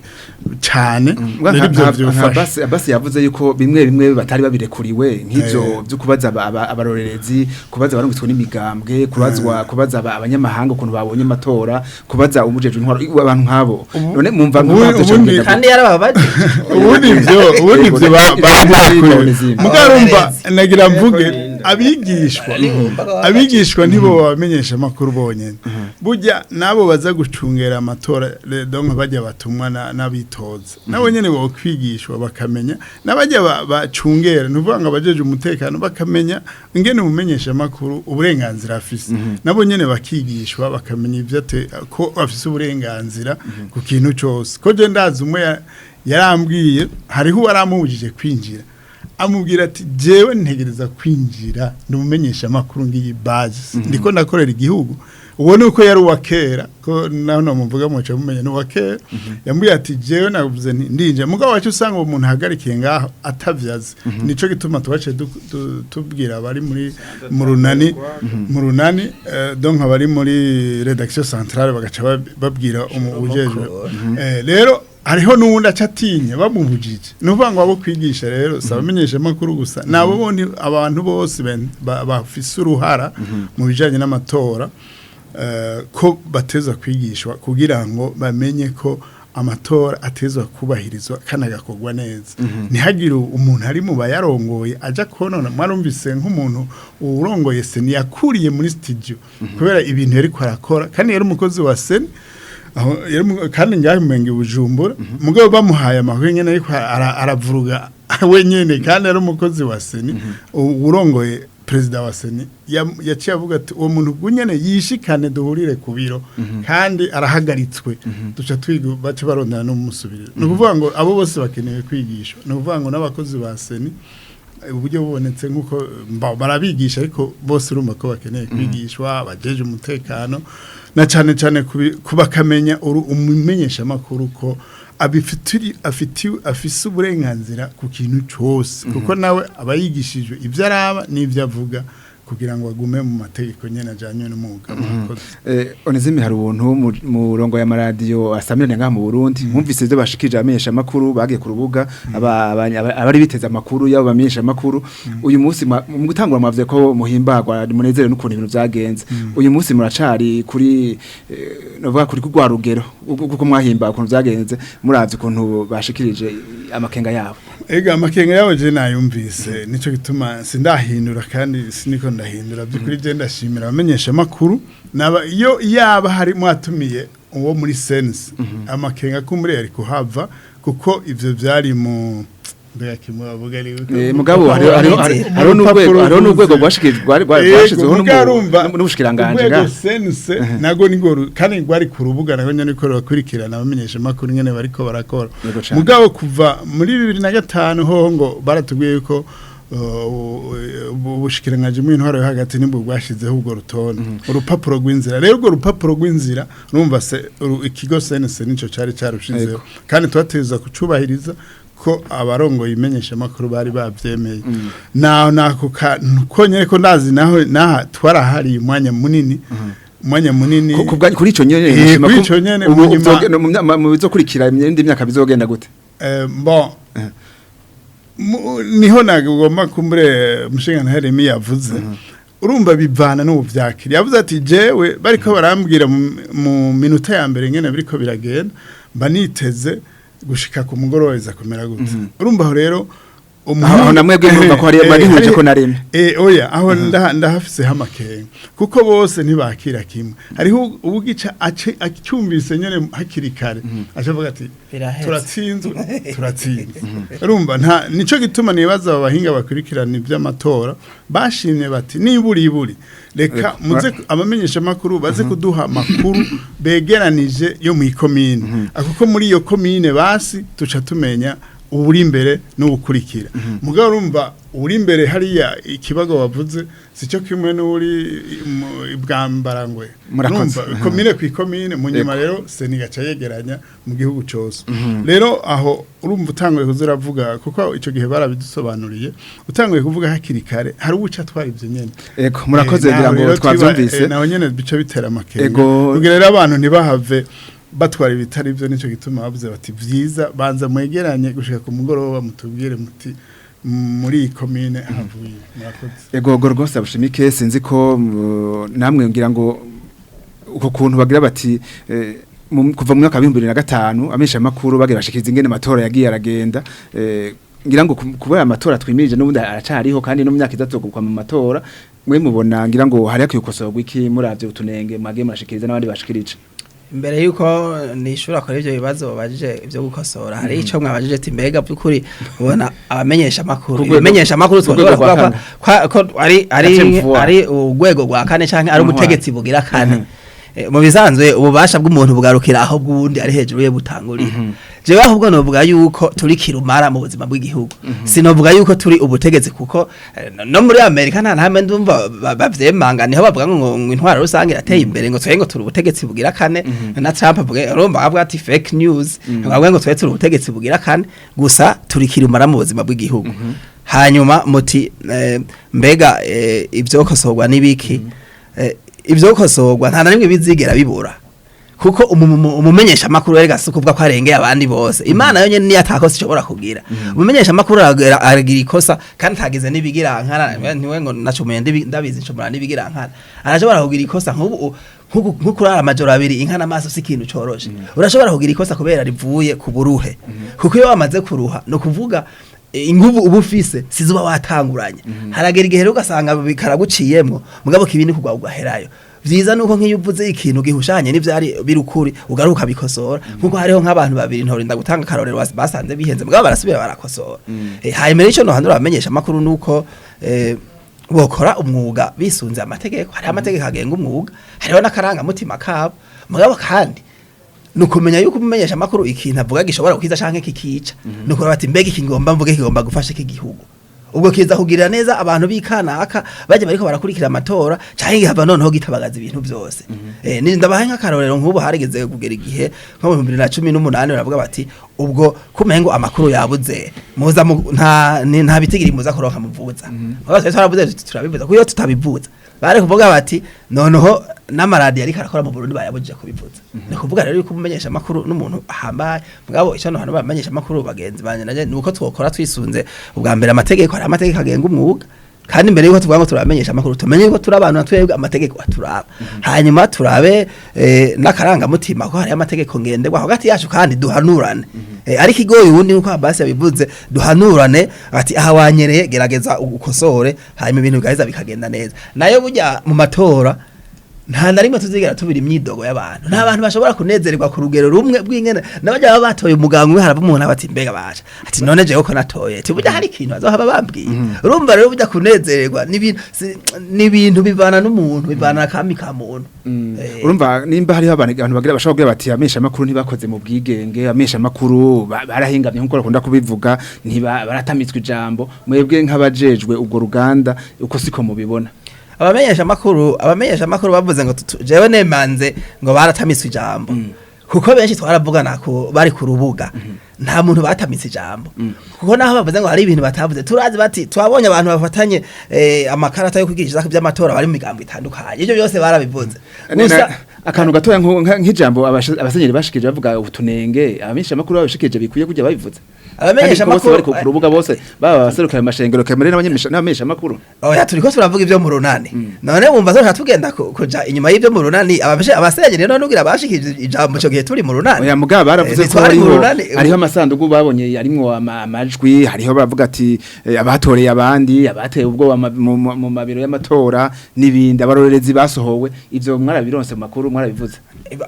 cane. Rero ivyo vyofasha. Abasi yavuze yuko bimwe bimwe batari babirekuriwe, nk'ivyo byo kubaza abarorerezi, kubaza abarungitswe n'imigambwe, kubaza abanyamahanga ukuntu babonye amatora, kubaza umujejwe intwaro, abantu nk'abo. None mumva nk'abo? Kandi yarababajije. Ubundi ivyo Ivyo mugarumva nagira mvuge, abigishwa ntibo babamenyesha amakuru bonyene. Burya nabo baza gucungera amatora, donc bajya batumwa n'abitoza, nabo nyene bo kwigishwa bakamenya, n'abajya bacungera, nuvuga ngo abajeje umutekano, bakamenya ingene umumenyesha amakuru uburenganzira afise. Nabo nyene bakigishwa, bakamenya ivyo ko afise uburenganzira ku kintu cose. Ko je ndazi umwe yarambwiye, hariho uwaramubujije kwinjira, amubwira ati: "Jewe ntegereza kwinjira, ndumumenyesha amakuru, ngiyi base, ndiko ndakorera igihugu." Uwo ni uko yari uwa kera, ko naho namuvuga muca mumenye ni uwa kera. Yambwiye ati: "Jewe navuze nti ndinjira." Mugabo wacu usanga uwo muntu ahagarikiye ngaho atavyaze. Nico gituma twaciye tubwira abari muri mu runani, donc abari muri rédaction centrale, bagaca babwira ujejwe. Rero hariho n'uwundi aca atinya bamubujije. Ni ukuvuga ngo abo kwigisha rero si abamenyesha amakuru gusa, ni abo bundi, abantu bose bafise uruhara mu bijanye n'amatora, ko bateza kwigishwa kugira ngo bamenye ko amatora atezwa kubahirizwa kandi agakorwa neza, ntihagire umuntu ari mu bayarongoye aja konona. Mwarumvise nk'umuntu urongoye CENI yakuriye muri studio kubera ibintu yariko arakora, kandi yari umukozi wa CENI aho yari kandi ngaho umenge Bujumbura, mugabo bamuhaye amakuru nyene ariko aravuruga wenyene, kandi ari umukozi wa CENI. Urongoye, perezida wa CENI, yaciye avuga ati: "Uwo muntu gunyene yishikane duhurire ku biro, kandi arahagaritswe." Duca twiga baca barondana n'umusubiriro. Ni ukuvuga ngo abo bose bakeneye kwigishwa. Ni ukuvuga ngo n'abakozi ba CENI, uburyo bubonetse nk'uko barabigisha, ariko bose urumva ko bakeneye kwigishwa, abajeje umutekano na cane cane kubakamenya umumenyesha makuru ko abifitiri afise uburenganzira ku kintu cyose, kuko nawe aba yigishijwe ibyo araba n'ibyo avuga kugira ngo agume mu mategeko nyene ajanye n'umwuga. Murakoze. Onezime, hari ubuntu mu rongo y'amaradiyo asamirana ngaha mu Burundi. Mwumvise ibyo bashikije abamenyesha makuru bagiye ku rubuga, abari biteze amakuru yabo bamenyesha makuru. Uyu munsi mu gutangura mwavuze ko muhimbagwa, munezerewe n'ukuntu ibintu byagenze. Uyu munsi muracari kuri novuga kuri kugwa rugero kuko mwahimba ukuntu byagenze, muravye ukuntu bashikirije amakenga yabo? Ega amakenga yabo je nayumvise, nico gituma sindahindura kandi siniko ndahindura. By'ukuri je ndashimira abamenyesha makuru naba iyo yaba hari mwatumiye uwo muri sense, amakenga kumuri yari kuhava, kuko ivyo vyari mu mbega kimwe bavuga ari Mugabo hariho n'urwego rwashikirijwe rwashizweho n'ubushikiranganje urwego nga sense nago niko kandi rwari ku rubuga, nago nyene ko bakurikirana abamenyesha makuru nyene bariko barakora. Yego cane. Mugabo kuva muri 2005 hoho ngo baratubwiye yuko ubushikiranganji bw'intwaro yo hagati nibwo bwashizeho ubwo rutonde, urupapuro rw'inzira. Rero urwo rupapuro rw'inzira urumva se ikigo CNC nico cari carushizeho, kandi tubateza kucubahiriza ko abarongoye imenyesha makuru bari bavyemeye. Naho nako konyene ko ndazi naho naha twarahariye umwanya munini, umwanya munini. Kuri ico nyene nashima Kuri ko ico nyene, ubu mu bizokurikira imyenda imyaka bizogenda gute? Bon, niho nagomba kumbure mushinga Heremi yavuze, urumva bivana n'ubu vyakiri. Yavuze ati: "Jewe bariko barambwira mu minota ya mbere ngene biriko biragenda, mba niteze gushika ku mugoroba biza kumera gute." Urumva aho rero Aho namwebwe murumva ko hari mwagihuje ko naremye. Oya, aho ndahafiseho amakenga, kuko bose ntibakira kimwe. Hariho ubugica ace acyumvise nyene hakiri kare, aca avuga ati: Biraheze. "Turatsinzwe, turatsinzwe." Urumva nta nico gituma nibaza aba bahinga bakurikirana ivy'amatora bashimye bati: "Niburi iburi reka muze abamenyesha makuru baze kuduha amakuru begeranije yo mu ikomine, kuko muri iyo komine basi tuca tumenya uburi imbere n'ubukurikira." Mugabo urumva Uri imbere hariya ikibago wavuze sico kimwe n'uri ibwambarangwe. Murakoze. Urumva, komine ku ikomine, mu nyuma rero CENI igaca yegeranya mu gihugu cose. Rero aho urumva utanguye kuza uravuga, kuko ico gihe barabidusobanuriye, utanguye kuvuga hakiri kare hari uwuca atwara ivyo nyene. Ego, murakoze, naho ngira ngo rero twavyumvise. Naho nyene bica bitera amakenga Ego. kugira rero abantu ntibahave batwara ibitari byo. Nico gituma bavuze bati vyiza banza mwegeranye gushika ku mugoroba, mutubwire muti muri iyi komine havuye. Murakoze. Ego, rwose abushimike, sinzi ko namwe ngira ngo uko kuntu bagira bati kuva mu mwaka wa 2005 amesha makuru bagira bashikiriza ingene amatora yagiye aragenda, ngira ngo kubera amatora twimirije n'ubundi aracariho, kandi no mu myaka izatogukwa mu matora, mwe mubona ngira ngo hari akwiye gukosorwa iki muravye utunenge mwagiye murashikiriza n'abandi bashikirije? Imbere yuko nishura kuri ibyo bibazo babajije ibyo gukosora, hari ico mwabajije ati mbega by'ukuri ubona abamenyesha makuru, ibimenyesha makuru Ku rwego twashobora rwa kuvuga ko ari ari Quatrième voie. ari urwego rwa kane canke ari Intwaro. ubutegetsi bugira kane. Mu bisanzwe ububasha bw'umuntu bugarukira aho bw'uwundi ari hejuru ye butangurira. Jewe ahubwo novuga yuko turi kirumara mu buzima bw'igihugu, sinovuga yuko turi ubutegetsi, kuko no muri Amerika nta ntamwe ndumva bavyemanga, niho bavuga ngo intwaro rusange irateye imbere, ngo twe ngo turi ubutegetsi bugira kane. Na Trump avuga, urumva avuga ati fake news, avuga ngo twe turi ubutegetsi bugira kane. Gusa turi kirumara mu buzima bw'igihugu. Hanyuma muti mbega ivyokosorwa n'ibiki? Ivyokosorwa nta na rimwe bizigera bibura, kuko umumenyesha makuru erega si ukuvuga ko arengeye abandi bose. Imana yonyene niyo atakosa ishobora kugira. Umumenyesha makuru aragira ikosa kandi ntagize n'ibigirankana, ntiwe ngo nacumuye ndabizi ncumura n'ibigirankana. Arashobora kugira ikosa nk'ubu nko kurara amajoro abiri inka n'amaso si ikintu coroshe. Urashobora kugira ikosa kubera rivuye ku buruhe, kuko iyo wamaze kuruha no kuvuga inguvu uba ufise sizuba watanguranye, haragera igihe rero ugasanga bikaraguciyemwo. Mugabo kibi ni kugwa ugaherayo. Vyiza nuko nk'iyo uvuze ikintu gihushanye n'ivyari biri ukuri, ugaruka bikosora, nkuko hariho nk'abantu babiri, ntorinda gutanga akarorero, basanze bihenze, mugabo barasubira barakosora. Hanyuma rero ico nohanura abamenyesha amakuru nuko bokora umwuga bisunze amategeko. Hariho amategeko agenga umwuga, hariho n'akarangamutima kabo. Mugabo kandi nukumenya yuko umumenyesha amakuru ikintu avuga gishobora gukiza canke kikica. Nukora bati mbega iki ngomba mvuge kigomba gufasha iki gihugu, ubwo kiza kugirira neza abantu bikanaka baje bariko barakurikira amatora, canke gihava noneho gitabagaza ibintu byose. Ni ndabahe nk'akarorero, nk'ubu harigeze kugera igihe nko mu 2018 baravuga bati ubwo kumengo amakuru yabuze, muza nta bitigiri muza kuronka muvuza. Mugabo twari twaravuze tuti turabivuza, kuko iyo tutabivuza bari kuvuga bati noneho n'amaradiyo ariko arakora mu Burundi bayabujije kubivuza. Ni kuvuga rero yuko umumenyesha amakuru n'umuntu ahambaye. Mugabo ico no hano bamenyesha amakuru bagenzi banje naje nuko twokora twisunze ubwa mbere amategeko. Hari amategeko agenga umwuga, kandi mbere yuko tuvuga ngo turamenyesha amakuru, tumenye yuko turi abantu twebwe amategeko aturaba. Hanyuma turabe n'akarangamutima, ko hari amategeko ngenderwa hagati yacu, kandi duhanurane. Ariko igoye ubundi nkuko Abbas yabivuze, duhanurane ati aha wanyereye, gerageza ukosore, hanyuma ibintu bigaheza bikagenda neza. Nayo burya mu matora nta na rimwe tuzigera tubira imyidogo y'abantu. Nta bantu bashobora kunezererwa ku rugero rumwe bw'ingene n'abajya baba batoye umuganga umwe, harava umuntu aba ati mbega baje, ati none jewe ko natoye, ati burya hari ikintu bazohaba bambwiye. Urumva rero burya kunezererwa n'ibintu bivana n'umuntu, bivana n'akami ka muntu. Urumva nimba hariho abantu bagira bashobora kugira bati amesha makuru ntibakoze mu bwigenge, amesha makuru barahingamye nkuko bakunda kubivuga, ntiba baratamitswe ijambo, mwebwe nk'abajejwe ubwo ruganda uko siko mubibona? Abamenyesha makuru bavuze ngo jewe nemanze ngo baratamiswe ijambo, kuko benshi twaravugana ko bari ku rubuga, nta muntu batamitse ijambo. Kuko naho bavuze ngo hari ibintu batavuze, turazi bati twabonye abantu bafatanye amakarata yo kwigisha by'amatora bari mu migambo itandukanye, ibyo byose barabivuze. Gusa akantu gatoya nk'ijambo abasenyeri bashikije bavuga utunenge, abamenyesha makuru babishikije bikwiye kujya babivuze. Abamenyesha Kandi ko bose makuru bari ku rubuga bose, baba abaserukira amashengero kamere n'abamenyesha makuru. Oya, turiko turavuga ibyo mu runani. None wumva zoca tugenda kuja inyuma y'ibyo mu runani? Abasenyeri none ugira bashikije ijambo ico gihe turi mu runani? Oya, mugabo baravuze ko ntitwari mu runani. Hariho amasandugu babonye yarimwo amajwi, hariho baravuga ati abatoreye abandi, abateye ubwoba mu mabiro y'amatora n'ibindi, abarorerezi basohowe. Ivyo mwarabironse mu makuru? mwarabivuze.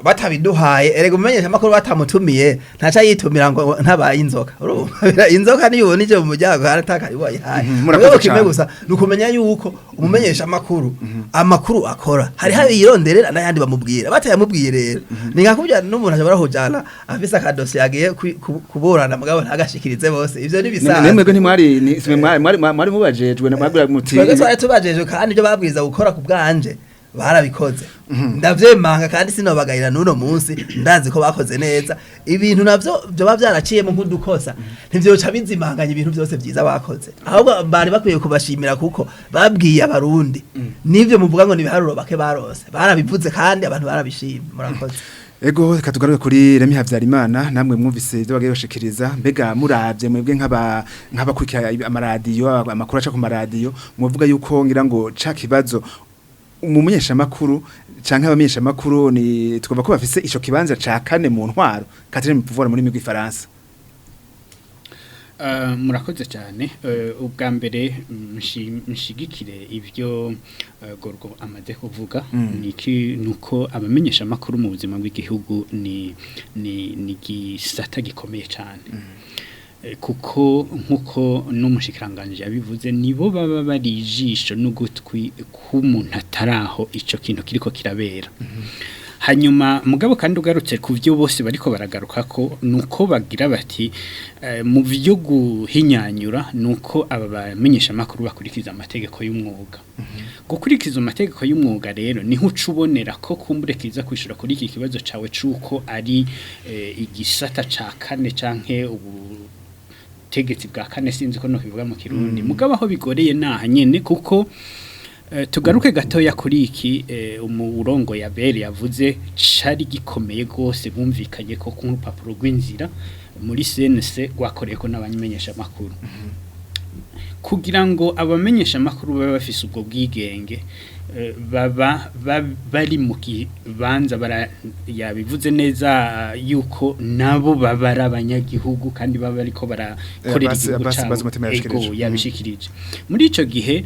Batabiduhaye erega umumenyesha amakuru batamutumiye ntaca yitumira ngo ntabaye inzoka. Urumva inzoka niyo ubona ije mu muryango harataka iwayihaye. Murakoze Mugabo kimwe cane. gusa ni ukumenya yuko umumenyesha amakuru amakuru akora hari hayo yironderera n'ayandi bamubwira. Batayamubwiye rero ni nka kurya n'umuntu ashobora kujana afise akadosiye agiye kuburana mugabo ntagashikirize bose. Ivyo ni bisanzwe. Nemwebwe ntimwari simwe mwari mubajejwe mwabwira muti Twebwe twari tubajejwe kandi ibyo babwiza gukora ku bwanje barabikoze, ndavyemanga kandi sinobagayira n'uno munsi. Ndazi ko bakoze neza. Ibintu navyo vyoba vyaraciyemo nk'udukosa ntivyoca bizimanganya ibintu vyose vyiza bakoze, ahubwo bari bakwiye kubashimira kuko babwiye abarundi n'ivyo muvuga ngo ni ibiharuro bake barose barabivuze kandi abantu barabishimye. Murakoze. Ego, reka tugaruke kuri Remy Havyarimana. Namwe mwumvise ibyo bagiye bashikiriza. Mbega muravye mwebwe nk'abakurikira amaradiyo, amakuru aca ku maradiyo, muvuga yuko ngira ngo ca kibazo umumenyesha makuru canke abamenyesha makuru ni twumva ko bafise ico kibanza ca kane mu ntwaro, quatrième pouvoir muri migwi Faransa? Murakoze cyane. Ubwa mbere nshigikire ivyo Gorgo amaze kuvuga. Niki nuko abamenyesha makuru mu buzima bw'igihugu ni gisata gikomeye cyane. Kuko nkuko n'umushikiranganje yabivuze, nibo baba bari ijisho n'ugutwi k'umuntu ataraho ico kintu kiriko kirabera. Hanyuma mugabo kandi ugarutse ku byo bose bariko baragaruka ko nuko bagira bati mu byo guhinyanyura nuko aba bamenyesha makuru bakurikiza amategeko y'umwuga. Gukurikiza amategeko y'umwuga rero niho uca ubonera ko kumbure kiza kwishura kuri iki kibazo cawe cuko ari igisata ca kane canke ubu tegetsi bwa kane, sinzi ko no kivuga mu Kirundi. Mugabo aho bigoreye naha nyene, kuko tugaruke gatoya kuri iki umurongo ya Bere yavuze cari gikomeye gose bumvikanye ko ku rupapuro rw'inzira muri CNC rwakoreye ko n'abamenyesha makuru, kugira ngo abamenyesha makuru babe bafise ubwo bwigenge, baba bari mu kibanza yabivuze neza yuko nabo baba ari abanyagihugu kandi baba bariko barakorera igihugu cabo. Yabishikirije. Ego, yabishikirije. Muri ico gihe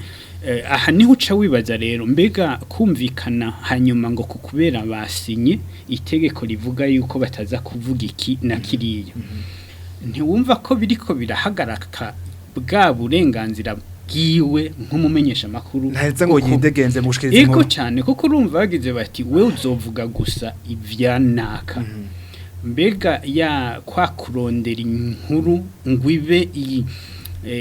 aha niho uca wibaza rero, mbega kumvikana hanyuma ngo kukubera basinye itegeko rivuga yuko bataza kuvuga iki na kiriya, ntiwumva ko biriko birahagaraka bwa burenganzira bwiwe nk'umumenyesha makuru? Ntaheza ngo yidegenze mu gushikiriza Ego inkuru. cyane, kuko urumva bagize bati we uzovuga gusa ivyanaka. Mbega ya kwa kurondera inkuru ngo ibe iyi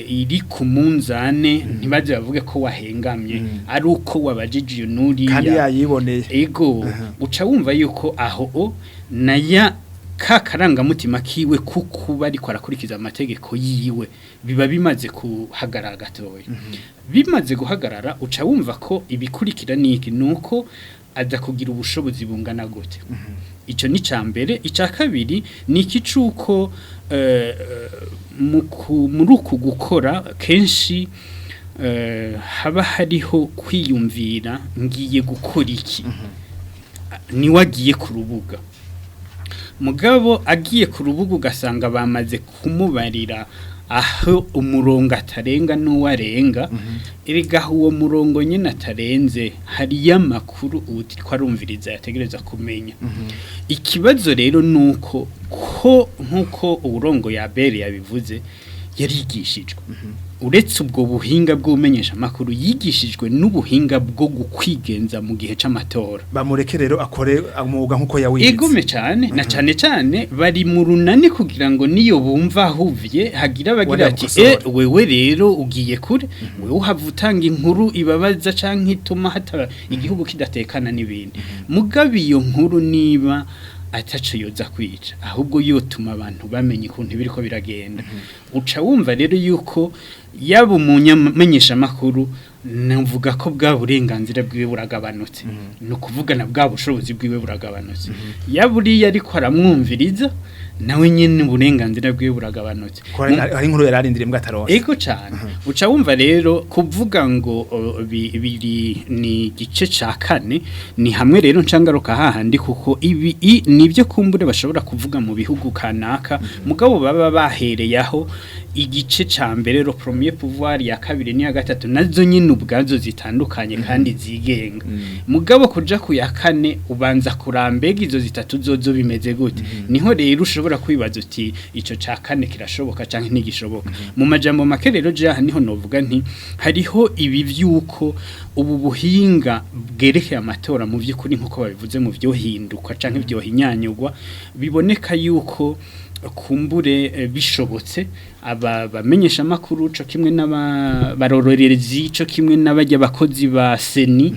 iri ku munzane, ntibaze bavuge ko wahengamye ari uko wabajije uyu nuriya kandi yayiboneye. Ego, uca wumva yuko aho o naya ka karangamutima kiwe kukuba ariko arakurikiza amategeko yiwe biba bimaze kuhagarara gatoya. Bimaze guhagarara, uca wumva ko ibikurikira niki nuko aza kugira ubushobozi bungana gute. Ico ni ca mbere. Ica kabiri ni iki cuko muri uku gukora kenshi haba hariho kwiyumvira ngiye gukora iki, niwe agiye ku rubuga. Mugabo agiye ku rubuga ugasanga bamaze kumubarira aho umurongo atarenga n'uwarenga. Erega uwo murongo nyine atarenze hariyo amakuru uwitwa arumviriza yategereza kumenya. Ikibazo rero ni uko ko nk'uko uburongo ya Bere yabivuze, yarigishijwe uretse ubwo buhinga bw'umenyesha amakuru, yigishijwe n'ubuhinga bwo gukwigenza mu gihe c'amatora. Bamureke rero akore umwuga nkuko yawize. Egome cyane, na cyane cyane bari mu runani kugira ngo niyo bumva ahuvye hagira bagira Wenda ati gukosora. Wewe rero ugiye kure, wewe uhava utanga inkuru ibabaza canke ituma hataba igihugu kidatekana n'ibindi. Mugabe iyo nkuru niba ataco yoza kwica, ahubwo yotuma abantu bamenya ukuntu ibiriko biragenda, uca wumva rero yuko yaba umumenyesha makuru navuga ko bwa burenganzira bwiwe buragabanutse, ni ukuvuga na bwa bushobozi bwiwe buragabanutse, yaba uriya ariko aramwumviriza. Nawe nyene uburenganzira bwiwe buragabanutse. Ko hari inkuru yararindiriye mbwa ataronse. Ego cyane. Uca wumva rero kuvuga ngo biri ni igice ca kane, ni hamwe rero ncangaruka hahandi, kuko ibi nibyo kumbure bashobora kuvuga mu bihugu kanaka, mugabo baba bahereye aho igice ca mbere, le premier pouvoir, ya kabiri n'iya gatatu nazo nyine ubwazo zitandukanye kandi zigenga. Mugabo kuja ku ya kane ubanza kurambega izo zitatu zozo bimeze gute, niho rero ushobora kwibaza uti ico ca kane kirashoboka canke ntigishoboka. Mu majambo make rero, jaha niho novuga nti hariho ibi vyuko ubu buhinga bwerekeye amatora mu vy'ukuri, nkuko babivuze, mu vyohinduka canke vyohinyanyurwa, biboneka yuko kumbure bishobotse aba bamenyesha makuru co kimwe n'aba barorerezi co kimwe n'abajya bakozi ba CENI,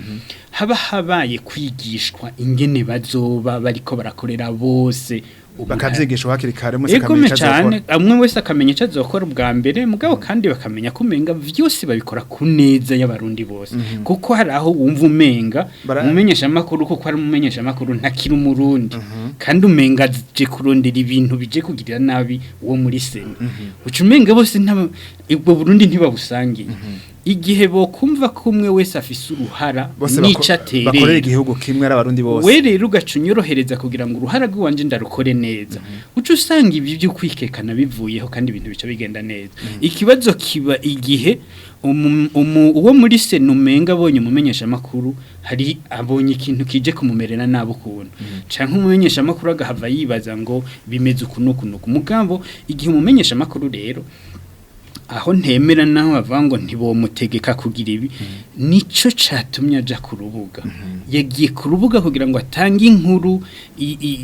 haba habaye kwigishwa ingene bazoba bariko barakorera bose. Bakavyigishwa hakiri kare, mwese Ego akamenya ico cyane, azokora. Umwe wese akamenya icyo azokora ubwa mbere, mugabo kandi bakamenya ko umenga vyose babikora ku neza y'abarundi bose, kuko hari aho wumva umenga umumenyesha makuru, kuko ari umumenyesha makuru ntakiri umurundi, kandi umenga aje kurondera ibintu bije kugirira nabi uwo muri CENI, uca umenga bose ubwo Burundi ntibabusangiye. Igihe bokumva ko umwe wese afise uruhara Bose n'ico aterera, bakorera igihugu kimwe ari abarundi bose. We rero ugaca unyorohereza kugira ngo uruhara rw'iwanje ndarukore neza, uca usanga ibi byo kwikekana bivuyeho kandi ibintu bica bigenda neza. Ikibazo kiba igihe uwo muri CENI umenga abonye umumenyesha makuru, hari abonye ikintu kije kumumerera nabi ukuntu, canke umumenyesha makuru agahava yibaza ngo bimeze uku n'uku n'uku. Mugabo igihe umumenyesha makuru rero, aho ntemera naho bavuga ngo ntibomutegeka kugira ibi, nico catumye aja ku rubuga. Yagiye ku rubuga kugira ngo atange inkuru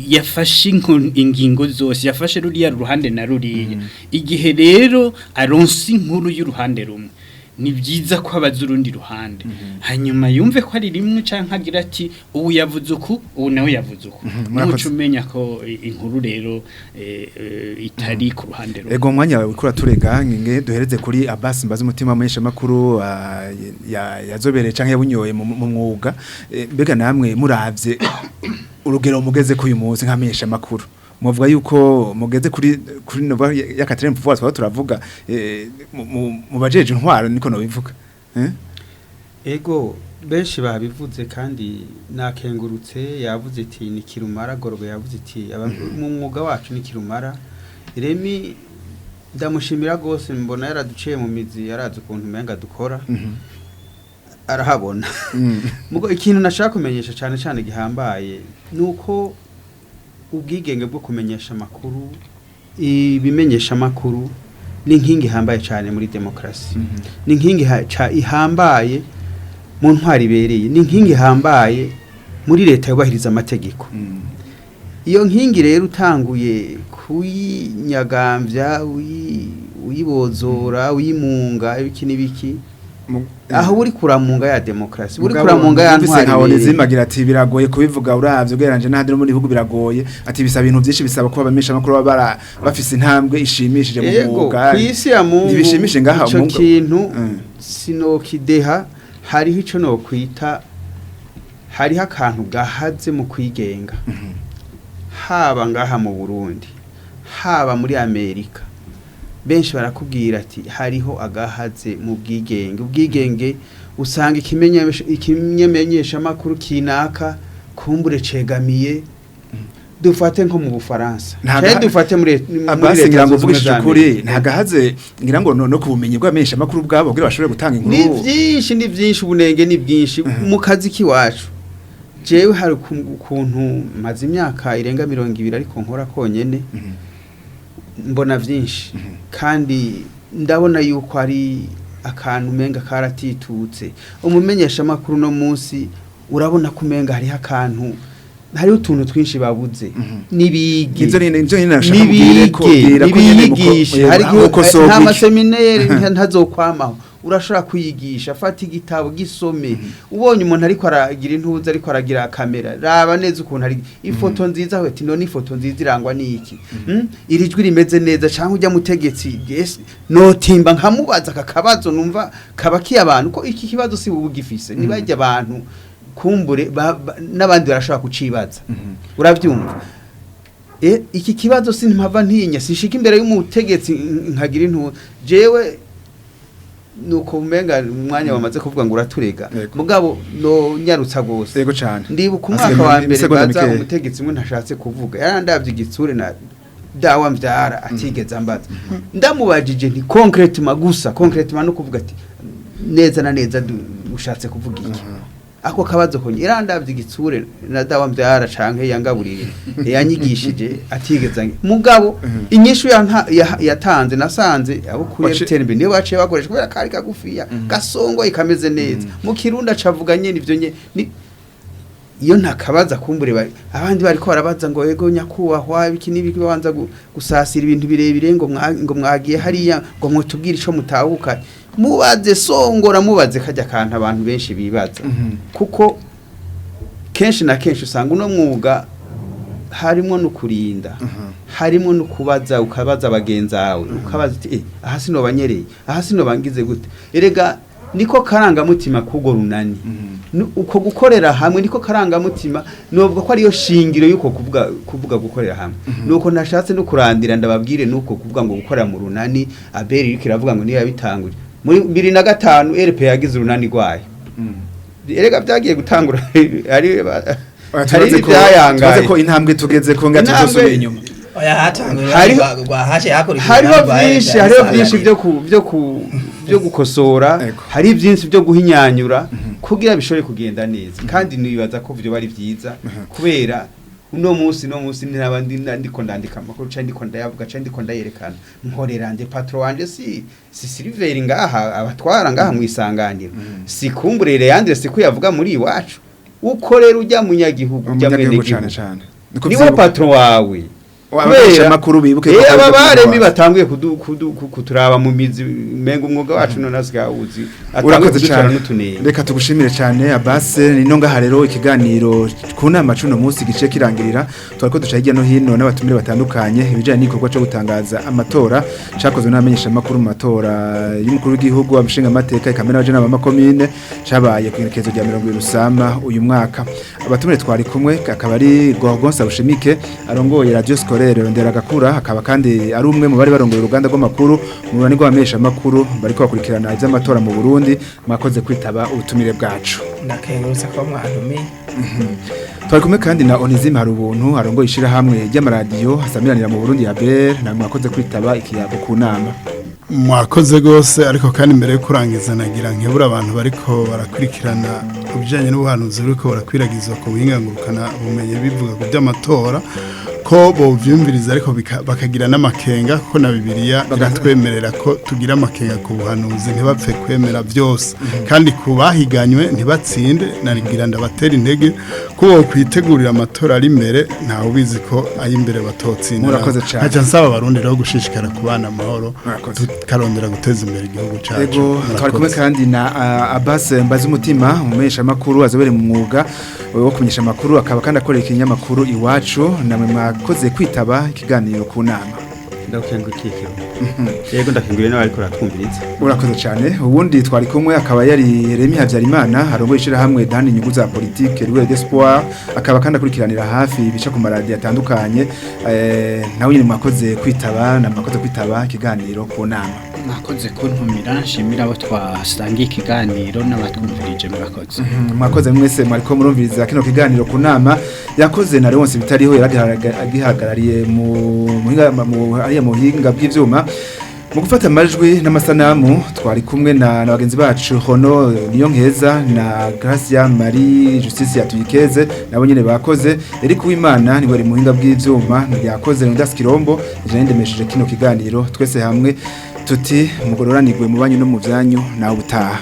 yafashe ingingo zose, yafashe ruriya ruhande na ruriya. Igihe rero aronse inkuru y'uruhande rumwe, ni byiza ko abaza urundi ruhande, hanyuma yumve ko ari rimwe, canke agira ati ubu yavuze uku, ubu nawe yavuze uku. Murakoze. Nuca umenya ko inkuru rero itari ku ruhande rumwe. Ego, umwanya wawe uriko uraturega, nge duhereze kuri Abbas Mbaze umutima, mumenyesha makuru yazobereye canke yabunyoye mu mwuga. Mbega namwe muravye urugero mugeze ku uyu munsi nkamenyesha makuru, muvuga yuko mugeze kuri nova ya quatrième pouvoir twaba turavuga, mu bajeje intwaro, niko no bivuga, eh? Ego, benshi babivuze kandi nakengurutse. Yavuze iti ni kirumara gorgo, yavuze iti mu mwuga wacu ni kirumara. Remi ndamushimira gose, mbona yaraduciye mu mizi, yarazi ukuntu umenga dukora, arahabona. Mugo ikintu nashaka kumenyesha cyane cyane gihambaye nuko ubwigenge bwo kumenyesha amakuru, ibimenyesha amakuru ni inkingi ihambaye cyane muri demokarasi, ni inkingi ihambaye mu ntwari ibereye, ni inkingi ihambaye muri leta yubahiriza amategeko. Iyo nkingi rero utanguye kuyinyagambya, uyibozora, uyimunga, ibiki n'ibiki, aho uri kuramunga ya demokarasi, uri kuramunga ya ntwari. Ntwari ibereye. Zimagira ati biragoye kubivuga uravye ugereranyije n'ahandi no muri bihugu, biragoye, ati bisaba ibintu byinshi, bisaba kuba abamenyesha makuru baba bafise intambwe ishimishije mu Ego, mwuga. ku isi ya Mungu Ntibishimishe ngaha ico Mungu. kintu sinokideha. Hariho ico nokwita, hariho akantu gahaze mu kwigenga, haba ngaha mu Burundi, haba muri Amerika, benshi barakubwira ati hariho agahaze mu bwigenge. Ubwigenge usanga ikimenyesha makuru kinaka kumbure cegamiye, dufate nko mu Bufaransa canke dufate muri Abbas, Leta ngira ngo Zunze Ubumwe uvugishije za ukuri, Amerika. ntagahaze ngira ngo no ku bumenyi bw'abamenyesha makuru ubwabo kugira bashobore gutanga Ni inkuru. byinshi, ni byinshi, ubunenge ni bwinshi mu kazi k'iwacu. Jewe hari ukuntu maze imyaka irenga 20 ariko nkora konyene, mbona byinshi kandi ndabona yuko ari akantu umenga karatitutse. Umumenyesha makuru no munsi urabona ko umenga hariho akantu, hariho utuntu twinshi babuze. Nibige. Nivyo nyene nashaka kubwire ko nibige, bwira ko nyene nibiyigishe. Hari igihe mukosoga nta iki. masemineri ntazokwamaho, urashobora kwiyigisha. Fata igitabo gisome, ubonye umuntu ariko aragira intuza, ariko aragira kamera, raba neza ukuntu ari ifoto nziza, ati none ifoto nziza irangwa n'iki? Iri jwi rimeze neza cyangwa ujya mutegetsi, yes, notimba nkamubaza aka kabazo numva kabakiye abantu, ko iki kibazo si bubu gifise nibajya abantu kumbure n'abandi barashobora kucibaza. Urabyumva? Iki kibazo simpava ntinya, sinshika imbere y'umutegetsi nkagira intu jewe, nuko umenga umwanya wamaze kuvuga ngo uraturega. Yego. Mugabo no nyarutsa gose. Yego cane. Ndibuka Hasigaye umwaka wa mbere imisegonda baza mikeya. umutegetsi umwe ntashatse kuvuga, yarandavye igitsure na dawa mvyara atigeze ambaza. Ndamubajije nti concrètement, gusa concrètement no kuvuga ati neza na neza ushatse kuvuga iki? Ako kabazo konye yarandavye igitsure na dawa mvyara canke yangaburiye yanyigishije atigeze mugabo inyishu yatanze nasanze abo kuri RTNB niyo baciye bakoresha kubera kari kagufiya gasongoye kameze neza mu Kirundi, acavuga nyene ivyo iyo ntakabaza kumbure abandi bariko barabaza ngo ego nyakubahwa, ibiki n'ibiki, babanza gusasira ibintu birebire ngo ngo mwagiye hariya ngo mwotubwire ico mutahuka. Mubaze songora, mubaze kajya kantu abantu benshi bibaza, kuko kenshi na kenshi usanga uno mwuga harimo no kurinda, harimo no kubaza, ukabaza bagenzi bawe, ukabaza uti aha sinobanyereye, aha sinobangize gute? Erega niko karangamutima k'urwo runani. Uko gukorera hamwe niko karangamutima, novuga ko ariyo shingiro y'uko kuvuga gukorera hamwe. Nuko nashatse no kurandira ndababwire, nuko kuvuga ngo gukorera mu runani, ABER iriko iravuga ngo niyo yabitanguje muri 2005, RP yagize urunani rwayo. Erega byagiye gutangura ari Oya, hari tubaze ibyayangaye. ko intambwe tugeze ko nga tuzosubira inyuma. Oya, hatanguye rwa haje hakurikira Hariho urunani rwa byinshi, RPA. hariho byinshi byo gukosora, Ego. hari byinshi byo guhinyanyura kugira bishobore kugenda neza, kandi nibaza ko byo bari byiza kubera uno munsi naba ndiko ndandika amakuru canke ndiko ndayavuga canke ndiko ndayerekana, nkorera nde? Patron wanje si Silver ngaha abatwara ngaha mu Isanganiro, si kumburere yandire, si kuyavuga muri iwacu. Ukorera ujya munyagihugu, ujya Umunyagihugu mwene cane gihugu cane. Niko niwe vyibuka. patron wawe. Abamenyesha amakuru bibuke ko aba ari baremi wawe. batanguye kuturaba mu mizi, menga umwuga wacu none asigaye uzi atanguye Urakoze kuducara cyane. n'utunenge. Reka tugushimire cyane, Abase. Nino ngaha rero ikiganiro ku nama cuno munsi gice kirangirira. Twariko duca hirya no hino n'abatumire batandukanye ibijanye n'igikorwa cyo gutangaza amatora cakozwe n'abamenyesha amakuru mu matora y'umukuru w'igihugu, abashinga amateka, ikamena abaje n'abamakomine, cabaye ku igenekerezo rya 20 Rusama uyu mwaka. Abatumire twari kumwe akaba ari Gorgon Sabushimike arongoye Radio Scolaire Nderagakura, akaba kandi ari umwe mu bari barongoye uruganda rw'amakuru mu runani rw'abamenyesha amakuru bariko bakurikirana ivy'amatora mu Burundi. Mwakoze kwitaba ubutumire bwacu. Ndakengurutse ko mwantumiye. Twari kumwe kandi na Onizime Harubuntu arongoye ishirahamwe ry'amaradiyo asamiranira mu Burundi ya BR, namwe mwakoze kwitaba ikiyago ku nama. Mwakoze rwose, ariko kandi mbere yo kurangiza nagira nkebura abantu bariko barakurikirana ibijyanye n'ubuhanuzi buriko barakwiragizwa ku buhinga ngurukana bumenyi bivuga ku by'amatora, ko bovyumviriza ariko bakagira n'amakenga, kuko na Bibiliya iratwemerera ko tugira amakenga ku buhanuzi, ntibapfe kwemera byose. Kandi ku bahiganywe ntibatsinde, narigira ndabatera intege ko bokwitegurira amatora ari imbere, ntawe ubizi ko ay'imbere batotsinda. Murakoze cane. Nkaca nsaba Abarundi rero gushishikara kubana amahoro, Murakoze. tukarondera guteza imbere igihugu cyacu. Ego, twari kumwe Murakoze. kandi na Abbas Mbazumutima, umumenyesha makuru azobere mu mwuga wo kumenyesha makuru, akaba kandi akorera ikinyamakuru Iwacu. Namwe mwakoze kwitaba ikiganiro ku nama. Ndakengukiye, yego, ndakenguriye n'abariko baratwumviriza. Urakoze cyane. Ubundi twari kumwe akaba yari Remy Habyarimana arongoye ishirahamwe dani inyungu za politike Rue d'Espoir, akaba kandi akurikiranira hafi ibica ku maradiyo atandukanye. Nawe nyine mwakoze kwitaba, na mwakoze kwitaba ikiganiro ku nama. Mwakoze kuntumira, nshimira abo twasangiye ikiganiro n'abatwumvirije, murakoze. Mwakoze mwese mwariko murumviriza kino kiganiro ku nama. Yakoze na Leonce Bitariho yaragihagarariye mu ariya muhinga bw'ivyuma mu gufata amajwi n'amasanamu. Twari kumwe na bagenzi bacu Hono niyo nkeza na Gracia Marie Justice yatuyikeze, nabo nyene bakoze. Eric Uwimana niwe ari muhinga bw'ivyuma yakoze. Leonidas Kirombo je ndemesheje kino kiganiro. Twese hamwe tuti mugororanirwe mu banyu no mu vyanyu, nawe ubutaha.